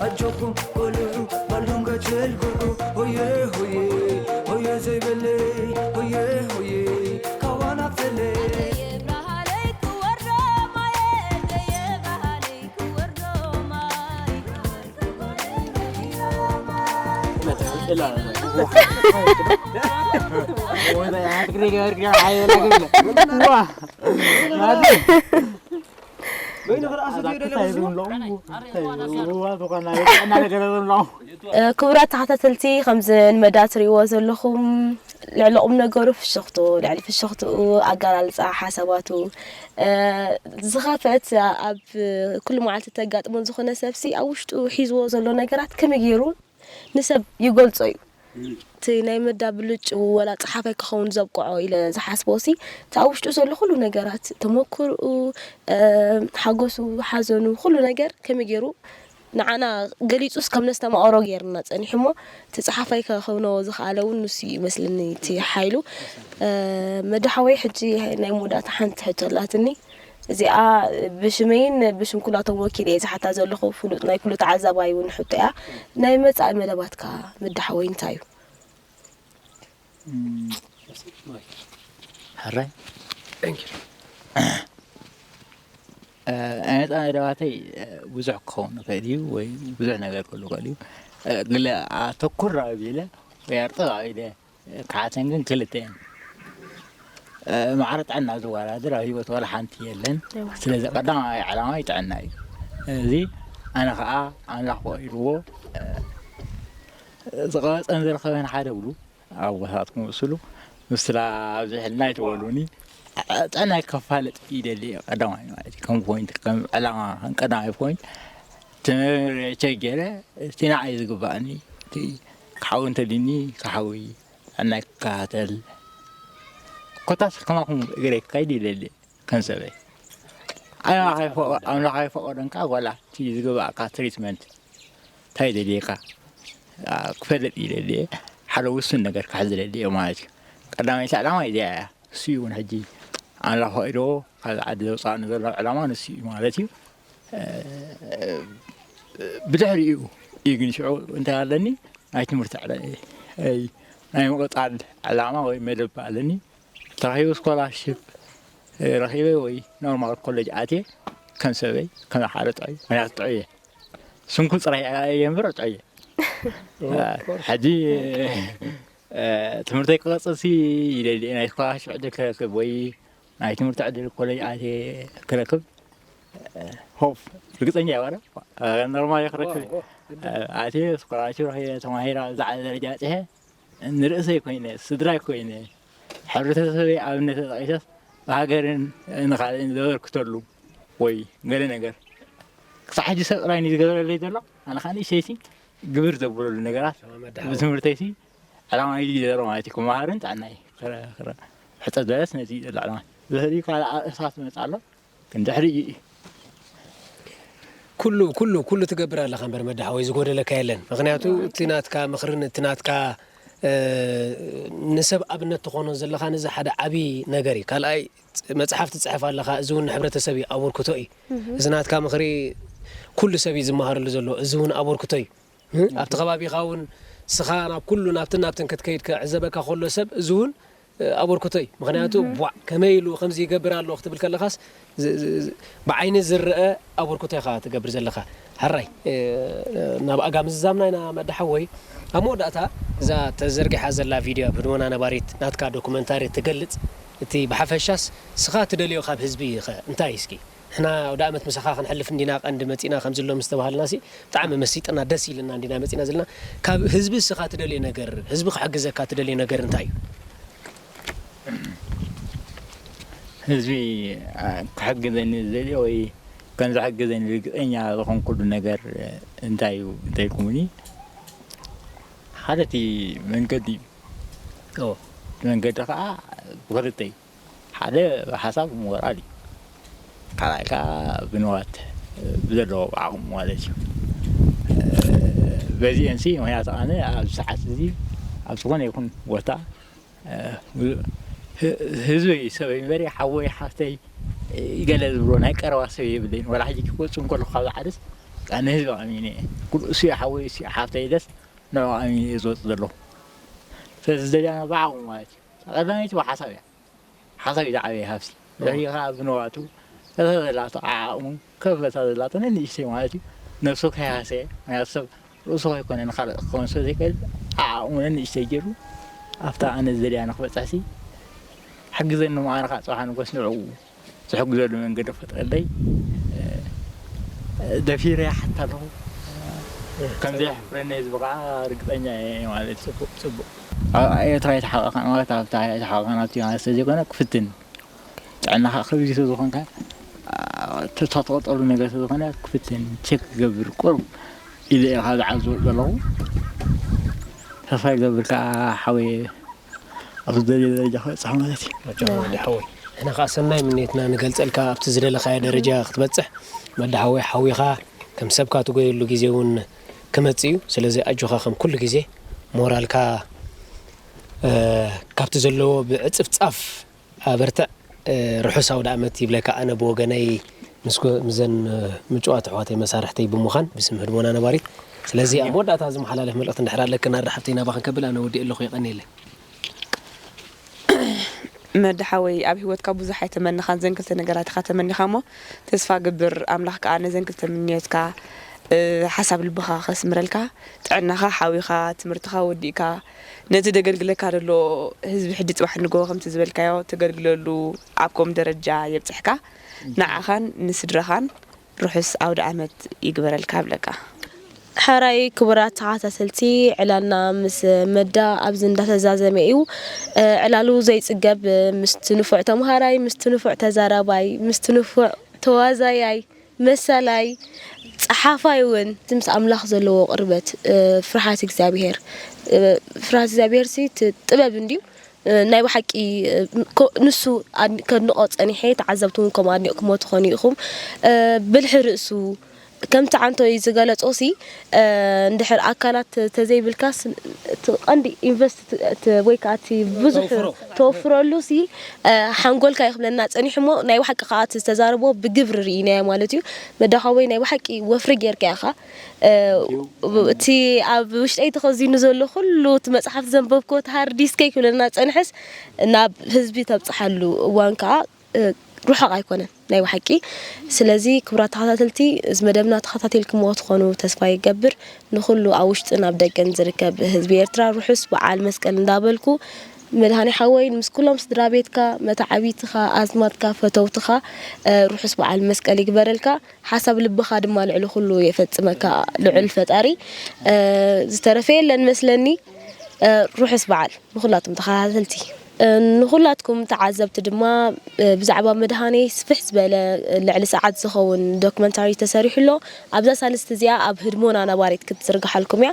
ኣጆኹም ቆልዑ ባልዱንጋ ቸልጉዑ ሆየ ሆየ ሆየ ዘይበለይ ሆየ ሆየ ካዋና ፈለይ ክቡራት ተኸታተልቲ ከምዚ ንመዳ ትሪእዎ ዘለኹም ልዕሊ ቁም ነገሩ ፍሽኽቱ ልዕሊ ፍሽኽትኡ ኣገላልፃ ሓሳባቱ ዝኸፈት ኣብ ኩሉ መዓልቲ ተጋጥሞ ዝኾነ ሰብሲ ኣብ ውሽጡ ሒዝዎ ዘሎ ነገራት ከመይ ገይሩ ንሰብ ይገልጾ እዩ። እቲ ናይ መዳ ብልጭ ወላ ጸሓፋይ ክኸውን ዘብቅዖ ኢለ ዝሓስቦ ሲ እቲ ኣብ ውሽጡ ዘሎ ኩሉ ነገራት ተመክርኡ፣ ሓጎሱ፣ ሓዘኑ፣ ኩሉ ነገር ከመይ ገይሩ ንዓና ገሊጹስ ከም ነስተማቕሮ ገይርና ጸኒሑ እሞ እቲ ጸሓፋይ ከኸውኖ ዝኸኣለ እውን ንሱ እዩ ይመስልኒ እቲ ሓይሉ። መዳ ሓወይ ሕጂ ናይ መወዳእታ ሓንቲ ሕቶ ኣላትኒ። እዚኣ ብሽመይን ብሽም ኩላቶም ወኪል እየ ዝሓታ ዘለኹ። ፍሉጥ ናይ ኩሉ ተዓዛባይ እውን ሕቶ እያ። ናይ መጻኢ መደባትካ መዳ ሓወይ እንታይ እዩ? ሕራይ ናይ መጻኢ መደባተይ ብዙሕ ክኸውን ይኽእል እዩ ወይ ብዙሕ ነገር ክህሉ ይኽእል እዩ። ግለ ኣተኩር ኣቢለ ወይ ኣርጥቕ ኣቢለ ክሓተን ግን ክልተ እየን። ማዕረ ጥዕና ዝወዳደር ኣብ ህይወት ዋላ ሓንቲ የለን። ስለዚ ቀዳማይ ዕላማይ ጥዕና እዩ። እዚ ኣነ ከዓ ኣምላኽ ፈቒድዎ ዝቐበፀን ዝረኸበን ሓደ ብሉ ኣቦታትኩም እሱሉ ምስላ ኣብዚሕልና ይትበሉኒ። ጥዕናይ ከፋልጥ ይደሊ እየ ቀዳማይ ማለት እዩ። ከም ፖይንት ከም ዕላማ ከም ቀዳማይ ፖይንት ተቸገረ እቲ ንዓይ ዝግባኣኒ እቲ ክሓዊ እንተድኒ ክሓዊ ጥዕናይ ክከታተል ኮታስ ከማኹም እግረይ ክካይድ ይደሊ እየ ከም ሰበይ። ኣምላኽ ኣይፈቐደን ከዓ ዋላ እቲ ዝግባኣካ ትሪትመንት እንታይ ደልየካ ክፈልጥ ይደሊ እየ። ሓደ ውሱን ነገር ክሕዝ ደሊ እየ ማለት እዩ። ቀዳመይቲ ዕላማ እዚኣ እያ። እሱ እውን ሕጂ ኣምላኽ ፈቒድዎ ካብ ዓዲ ዘውፅኣኒ ዘሎ ዕላማ ንሱ እዩ ማለት እዩ። ብድሕሪኡ እዩ ግን ሽዑ እንታይ ኣለኒ ናይ ትምህርቲ ናይ ምቕፃል ዕላማ ወይ መደብ ኣለኒ። ተረኺቡ ስኮላርሽፕ ረኺበ ወይ ኖርማል ኮሌጅ ኣትየ ከም ሰበይ ከም ሓደ ጥዑይ ምክንያቱ ጥዑይ እየ። ስንኩል ጥራይ እየ እምበር ጥዑይ እየ። ሕጂ ትምህርተይ ክቐፅል ሲ ይደሊ ናይ ስኮላርሽፕ ዕድል ክረክብ ወይ ናይ ትምህርቲ ዕድል ኮሌጅ ኣትየ ክረክብ ሆፕ ርግፀኛ እየ። ኖርማል ክረክብ ኣትየ ስኮላርሽፕ ረኺበ ተማሂረ ኣብ ዝዓለ ደረጃ በፂሐ ንርእሰይ ኮይነ ስድራይ ኮይነ ሕብረተሰበይ ኣብነት ተጠቒሰስ ብሃገርን ንኻልእን ዘበርክተሉ ወይ ገለ ነገር ክሳዕ ሕጂ ሰብ ጥራይ ዝገበረለይ ዘሎ ኣነ ከዓ ንእሽተይሲ ግብር ዘብለሉ ነገራት ብትምህርተይሲ ዕላማ እዩ ዘሎ ማለት እዩ። ክመሃርን ጥዕናይ ሕፀ ዝበለስ ነዚ እዩ ዘሎ ዕላማ ዝህል ካልእ ኣርእስታት ይመፅእ ኣሎ። ክንድሕሪ እዩ። ኩሉ ኩሉ ኩሉ ትገብር ኣለኻ እምበር መዳ ሓወይ ዝጎደለካ የለን። ምክንያቱ እቲ ናትካ ምኽርን እቲ ናትካ ንሰብ ኣብነት ትኾኖ ዘለኻ ነዚ ሓደ ዓብዪ ነገር እዩ። ካልኣይ መፅሓፍ ትፅሕፍ ኣለኻ፣ እዚ እውን ንሕብረተሰብ እዩ ኣበርክቶ እዩ። እዚ ናትካ ምኽሪ ኩሉ ሰብ እዩ ዝመሃረሉ ዘሎ፣ እዚ እውን ኣበርክቶ እዩ። ኣብቲ ከባቢኻ እውን ስኻ ናብ ኩሉ ናብትን ናብትን ክትከይድ ክዕዘበካ ከሎ ሰብ እዚ እውን ኣበርክቶ እዩ። ምክንያቱ ቧዕ ከመይ ኢሉ ከምዚ ይገብር ኣሎ ክትብል ከለኻስ ብዓይኒ ዝረአ ኣበርክቶ ኢኻ ትገብር ዘለኻ። ሕራይ ናብኣ ምዝዛምና ኢና መዳ ሓወይ። ኣብ መወዳእታ እዛ ተዘርጊሓ ዘላ ቪድዮ ኣብ ህድሞና ነባሪት ናትካ ዶኩመንታሪ ትገልጽ። እቲ ብሓፈሻስ ስኻ ትደልዮ ካብ ህዝቢ ኸ እንታይ እስኪ? ንሕና ኣውደ ኣመት ምሳኻ ክንሕልፍ እንዲና ቀንዲ መፂና ከምዚ ኣሎ ምስ ተባሃልናሲ ብጣዕሚ መሲጥና ደስ ኢልና እንዲና መፂና ዘለና። ካብ ህዝቢ እስኻ ትደልዮ ነገር ህዝቢ ክሕግዘካ ትደልዮ ነገር እንታይ እዩ? ህዝቢ ክሕግዘኒ ዝደልዮ ወይ ከም ዝሕግዘኒ ርግፀኛ ዝኾንኩሉ ነገር እንታይ እዩ እንተልኩምኒ ሓደ እቲ መንገዲ እዩ። እቲ መንገዲ ከዓ ብክልተ እዩ። ሓደ ብሓሳብ ሞራል እዩ። ካልኣይ ከዓ ብንዋት ብዘለዎ ዓቕሙ ማለት እዩ። በዚአን ሲ ምክንያቱ ኣነ ኣብ ሰዓት እዚ ኣብ ዝኾነ ይኹን ቦታ ህዝበይ ሰበይ እምበሪ ሓወይ ሓፍተይ ገለ ዝብሎ ናይ ቀረባ ሰብ የብለይን። ዋላ ሕጂ ክወፅእ እንከሎ ካብ ዓድስ ንህዝቢ ኣሚነ እየ። ኩሉ እሱ ሓወይ እሱ ሓፍተይ ኢለስ ንዕኡ ኣሚነ እየ ዝወፅእ ዘለኹ። ስለዚ ዝደልያ ብዓቕሙ ማለት እዩ። ቀዳመይቲ ብሓሳብ እያ። ሓሳብ እዩ ዝዓበየ ሃብቲ። ድሕሪኡ ከዓ ብንዋቱ እታ ዘላቶ ዓዓቕሙ ከበታ ዘላቶ ነንእሽተይ ማለት እዩ። ነብሱ ከይሃሰየ ምክንያቱ ሰብ ርእሱ ከይኮነ ንካልእ ክኸውን ስለ ዘይክእል ዓዓቕሙ ነንእሽተይ ገይሩ ኣብታ ኣነ ዝደልያ ንክበፅሕሲ ሓግዘኒ እሞ ኣነ ከዓ ፅባሕ ንጎስ ንዕኡ ዝሕግዘሉ መንገዲ ክፈጥረለይ ደፊረ ይሓታ ኣለኹ። ከም ዘየሕፍረኒ ህዝቢ ከዓ ርግፀኛ እየ ማለት እዩ። ፅቡቅ። ኣብ ኤርትራ ኣይተሓቀኻን ማለት ኣብታ ኣይተሓቀኻን ኣብቲ ማለት ስለዘይኮነ ክፍትን ጥዕናኻ ከቢድ ስለዝኾንካ ተተቆጠሉ ነገር ስለዝኾነ ክፍትን ቸክ ክገብር ቁሩብ ኢለ እየ ካብ ዝዓብ ዝወጥ ዘለኹ። ተስፋ ይገብር ከዓ ሓወይ ኣብ ዝደልዮ ደረጃ ክበፅሕ ማለት እዩ። መዳ ሓወይ፣ ንሕና ከዓ ሰናይ ምንየትና ንገልፀልካ ኣብቲ ዝደለካዮ ደረጃ ክትበፅሕ። መዳ ሓወይ ሓዊኻ ከም ሰብካ ትጎየሉ ግዜ እውን ክመፅእ እዩ። ስለዚ ኣጆኻ ከም ኩሉ ግዜ ሞራልካ ካብቲ ዘለዎ ብዕፅፍፃፍ ኣበርትዕ። ርሑስ ኣውደ ኣመት ይብለካ ኣነ ብወገነይ ምስዘን ምጭዋት ኣሕዋተይ መሳርሕተይ ብምዃን ብስም ህድሞና ነባሪት። ስለዚ ኣብ መወዳእታ ዝመሓላለፍ መልእኽቲ እንድሕር ኣለክን ኣርዳሓብተይ ናባኽን ከብል ኣነ ወዲእ ኣለኹ። የቐንየለይ። መዳ ሓወይ ኣብ ሂወትካ ብዙሕ ኣይተመንኻን፣ ዘን ክልተ ነገራት ኢኻ ተመኒኻ እሞ ተስፋ ገብር ኣምላኽ ከኣ ነዘን ክልተ ምንዮትካ ሓሳብ ልብኻ ከስምረልካ፣ ጥዕናኻ ሓዊኻ ትምህርትኻ ወዲእካ ነቲ ደገልግለካ ዘሎ ህዝቢ ሕጂ ጽባሕ ንግሆ ከምቲ ዝበልካዮ ተገልግለሉ ኣብ ከም ደረጃ የብጽሕካ፣ ንዓኻን ንስድራኻን ርሑስ ኣውደ ኣመት ይግበረልካ ብለካ። ሕራይ ክቡራት ተኸታተልቲ ዕላልና ምስ መዳ ኣብዚ እንዳተዛዘመ እዩ። ዕላሉ ዘይፅገብ ምስቲ ንፉዕ ተምሃራይ፣ ምስቲ ንፉዕ ተዛራባይ፣ ምስቲ ንፉዕ ተዋዛያይ፣ መሳላይ፣ ፀሓፋይ እውን ምስ ኣምላኽ ዘለዎ ቅርበት ፍርሃት እግዚኣብሄር ፍርሃት እግዚኣብሄር ሲ ጥበብ እንድዩ። ናይ ብሓቂ ንሱ ከድንቆ ፀኒሐ ተዓዘብቲ እውን ከምኡ ኣድኒቕኩሞ ትኾኑ ኢኹም። ብልሒ ርእሱ ከምቲ ዓንቶይ ዝገለፆ ሲ እንድሕር ኣካላት ተዘይብልካስ እቲ ቀንዲ ኢንቨስት ወይ ከዓ እቲ ብዙሕ ተወፍረሉ ሲ ሓንጎልካ ይኽብለና ፀኒሑ እሞ ናይ ብሓቂ ከዓ እቲ ዝተዛረቦ ብግብሪ ርኢናዮ ማለት እዩ። መዳኻወይ ናይ ብሓቂ ወፍሪ ጌርካ ኢኻ። እቲ ኣብ ውሽጠይ ተኸዚኑ ዘሎ ኩሉ እቲ መፅሓፍ ዘንበብኮ እቲ ሃርድ ዲስከይ ክብለና ፀንሐስ ናብ ህዝቢ ተብፅሓሉ እዋን ከዓ ርሑቕ ኣይኮነን ናይ ብሓቂ። ስለዚ ክቡራት ተኸታተልቲ እዚ መደብና ተኸታቲልኩምዎ ትኾኑ ተስፋ ይገብር። ንኹሉ ኣብ ውሽጥን ኣብ ደገን ዝርከብ ህዝቢ ኤርትራ ርሑስ በዓል መስቀል እንዳበልኩ መድሃኔ ሓወይ ምስ ኩሎም ስድራ ቤትካ መተዓቢትኻ ኣዝማድካ ፈተውትኻ ርሑስ በዓል መስቀል ይግበረልካ። ሓሳብ ልብኻ ድማ ልዕሊ ኩሉ የፈጽመካ ልዑል ፈጣሪ። ዝተረፈ የለን መስለኒ። ርሑስ በዓል ንኹላትኩም ተኸታተልቲ። ንኹላትኩም ተዓዘብቲ ድማ ብዛዕባ መድሃኔ ስፍሕ ዝበለ ልዕሊ ሰዓት ዝኸውን ዶክመንታሪ ተሰሪሑ ኣሎ። ኣብዛ ሳልስቲ እዚኣ ኣብ ህድሞና ነባሪት ክትዝርግሓልኩም እያ።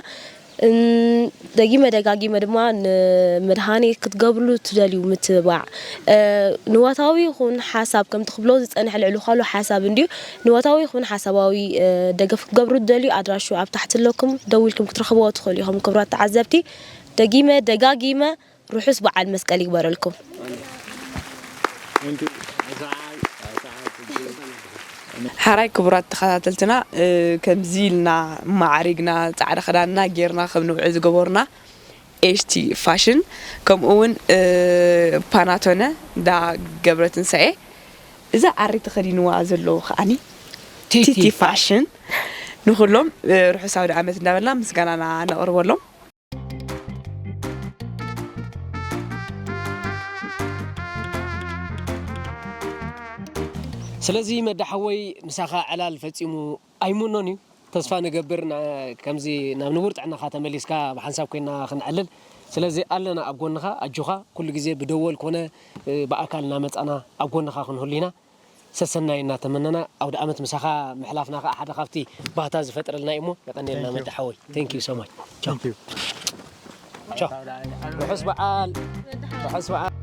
ደጊመ ደጋጊመ ድማ ንመድሃኔ ክትገብርሉ ትደልዩ ምትብባዕ ንዋታዊ ይኹን ሓሳብ ከምቲ ክብሎ ዝፀንሐ ልዕሊ ኳሉ ሓሳብ እንድዩ ንዋታዊ ይኹን ሓሳባዊ ደገፍ ክትገብሩ ትደልዩ ኣድራሹ ኣብ ታሕቲ ኣለኩም ደዊልኩም ክትረኽብዎ ትኽእሉ ኢኹም ክብራት ተዓዘብቲ ደጊመ ደጋጊመ ርሑስ በዓል መስቀል ይግበረልኩም። ሓራይ ክቡራት ተኸታተልትና ከምዚ ኢልና ማዕሪግና ፃዕዳ ክዳንና ጌርና ከም ንውዕል ዝገበሩና ኤሽቲ ፋሽን ከምኡ እውን ፓናቶነ እንዳ ገብረ ትንሳኤ እዛ ኣሪ ተኸዲንዋ ዘለዉ ከዓኒ ቲቲ ፋሽን ንኩሎም ርሑስ ኣውደ ዓመት እንዳበልና ምስጋናና ነቕርበሎም። ስለዚ መዳ ሓወይ ምሳኻ ዕላል ፈጺሙ ኣይምኖን እዩ። ተስፋ ንገብር ከምዚ ናብ ንቡር ጥዕናኻ ተመሊስካ ብሓንሳብ ኮይና ክንዕልል። ስለዚ ኣለና ኣብ ጎንኻ ኣጆኻ ኩሉ ግዜ ብደወል ኮነ ብኣካል እናመጻና ኣብ ጎንኻ ክንህሉ ኢና። ሰሰናይ እናተመነና ኣውደ ኣመት ምሳኻ ምሕላፍና ከዓ ሓደ ካብቲ ባህታ ዝፈጥረልና እዩ እሞ የቐንየልና መዳ ሓወይ። Thank you so much. ቻው። ቻው። ርሑስ በዓል። ርሑስ በዓል።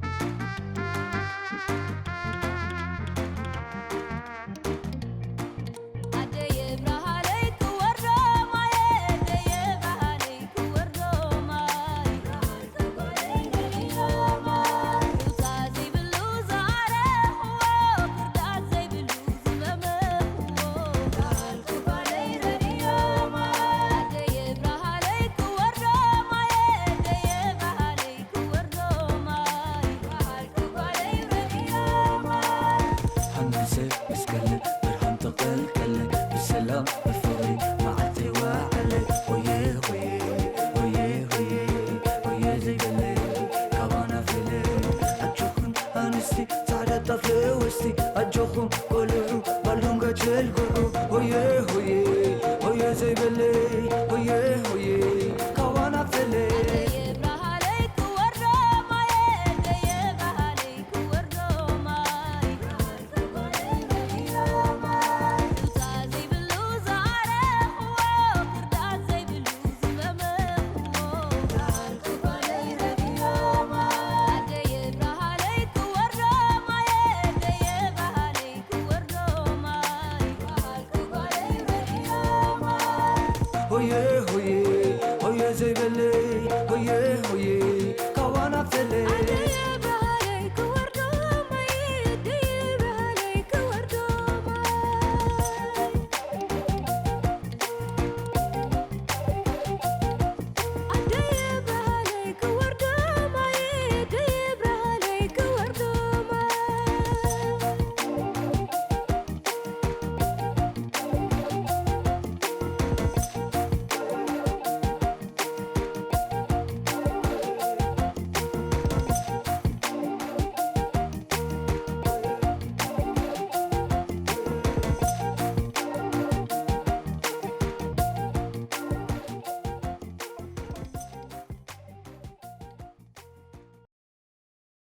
ኣጆኹም ቆልዑ ባልዱንጋ ቸልጉዑ ሆየ ሆየ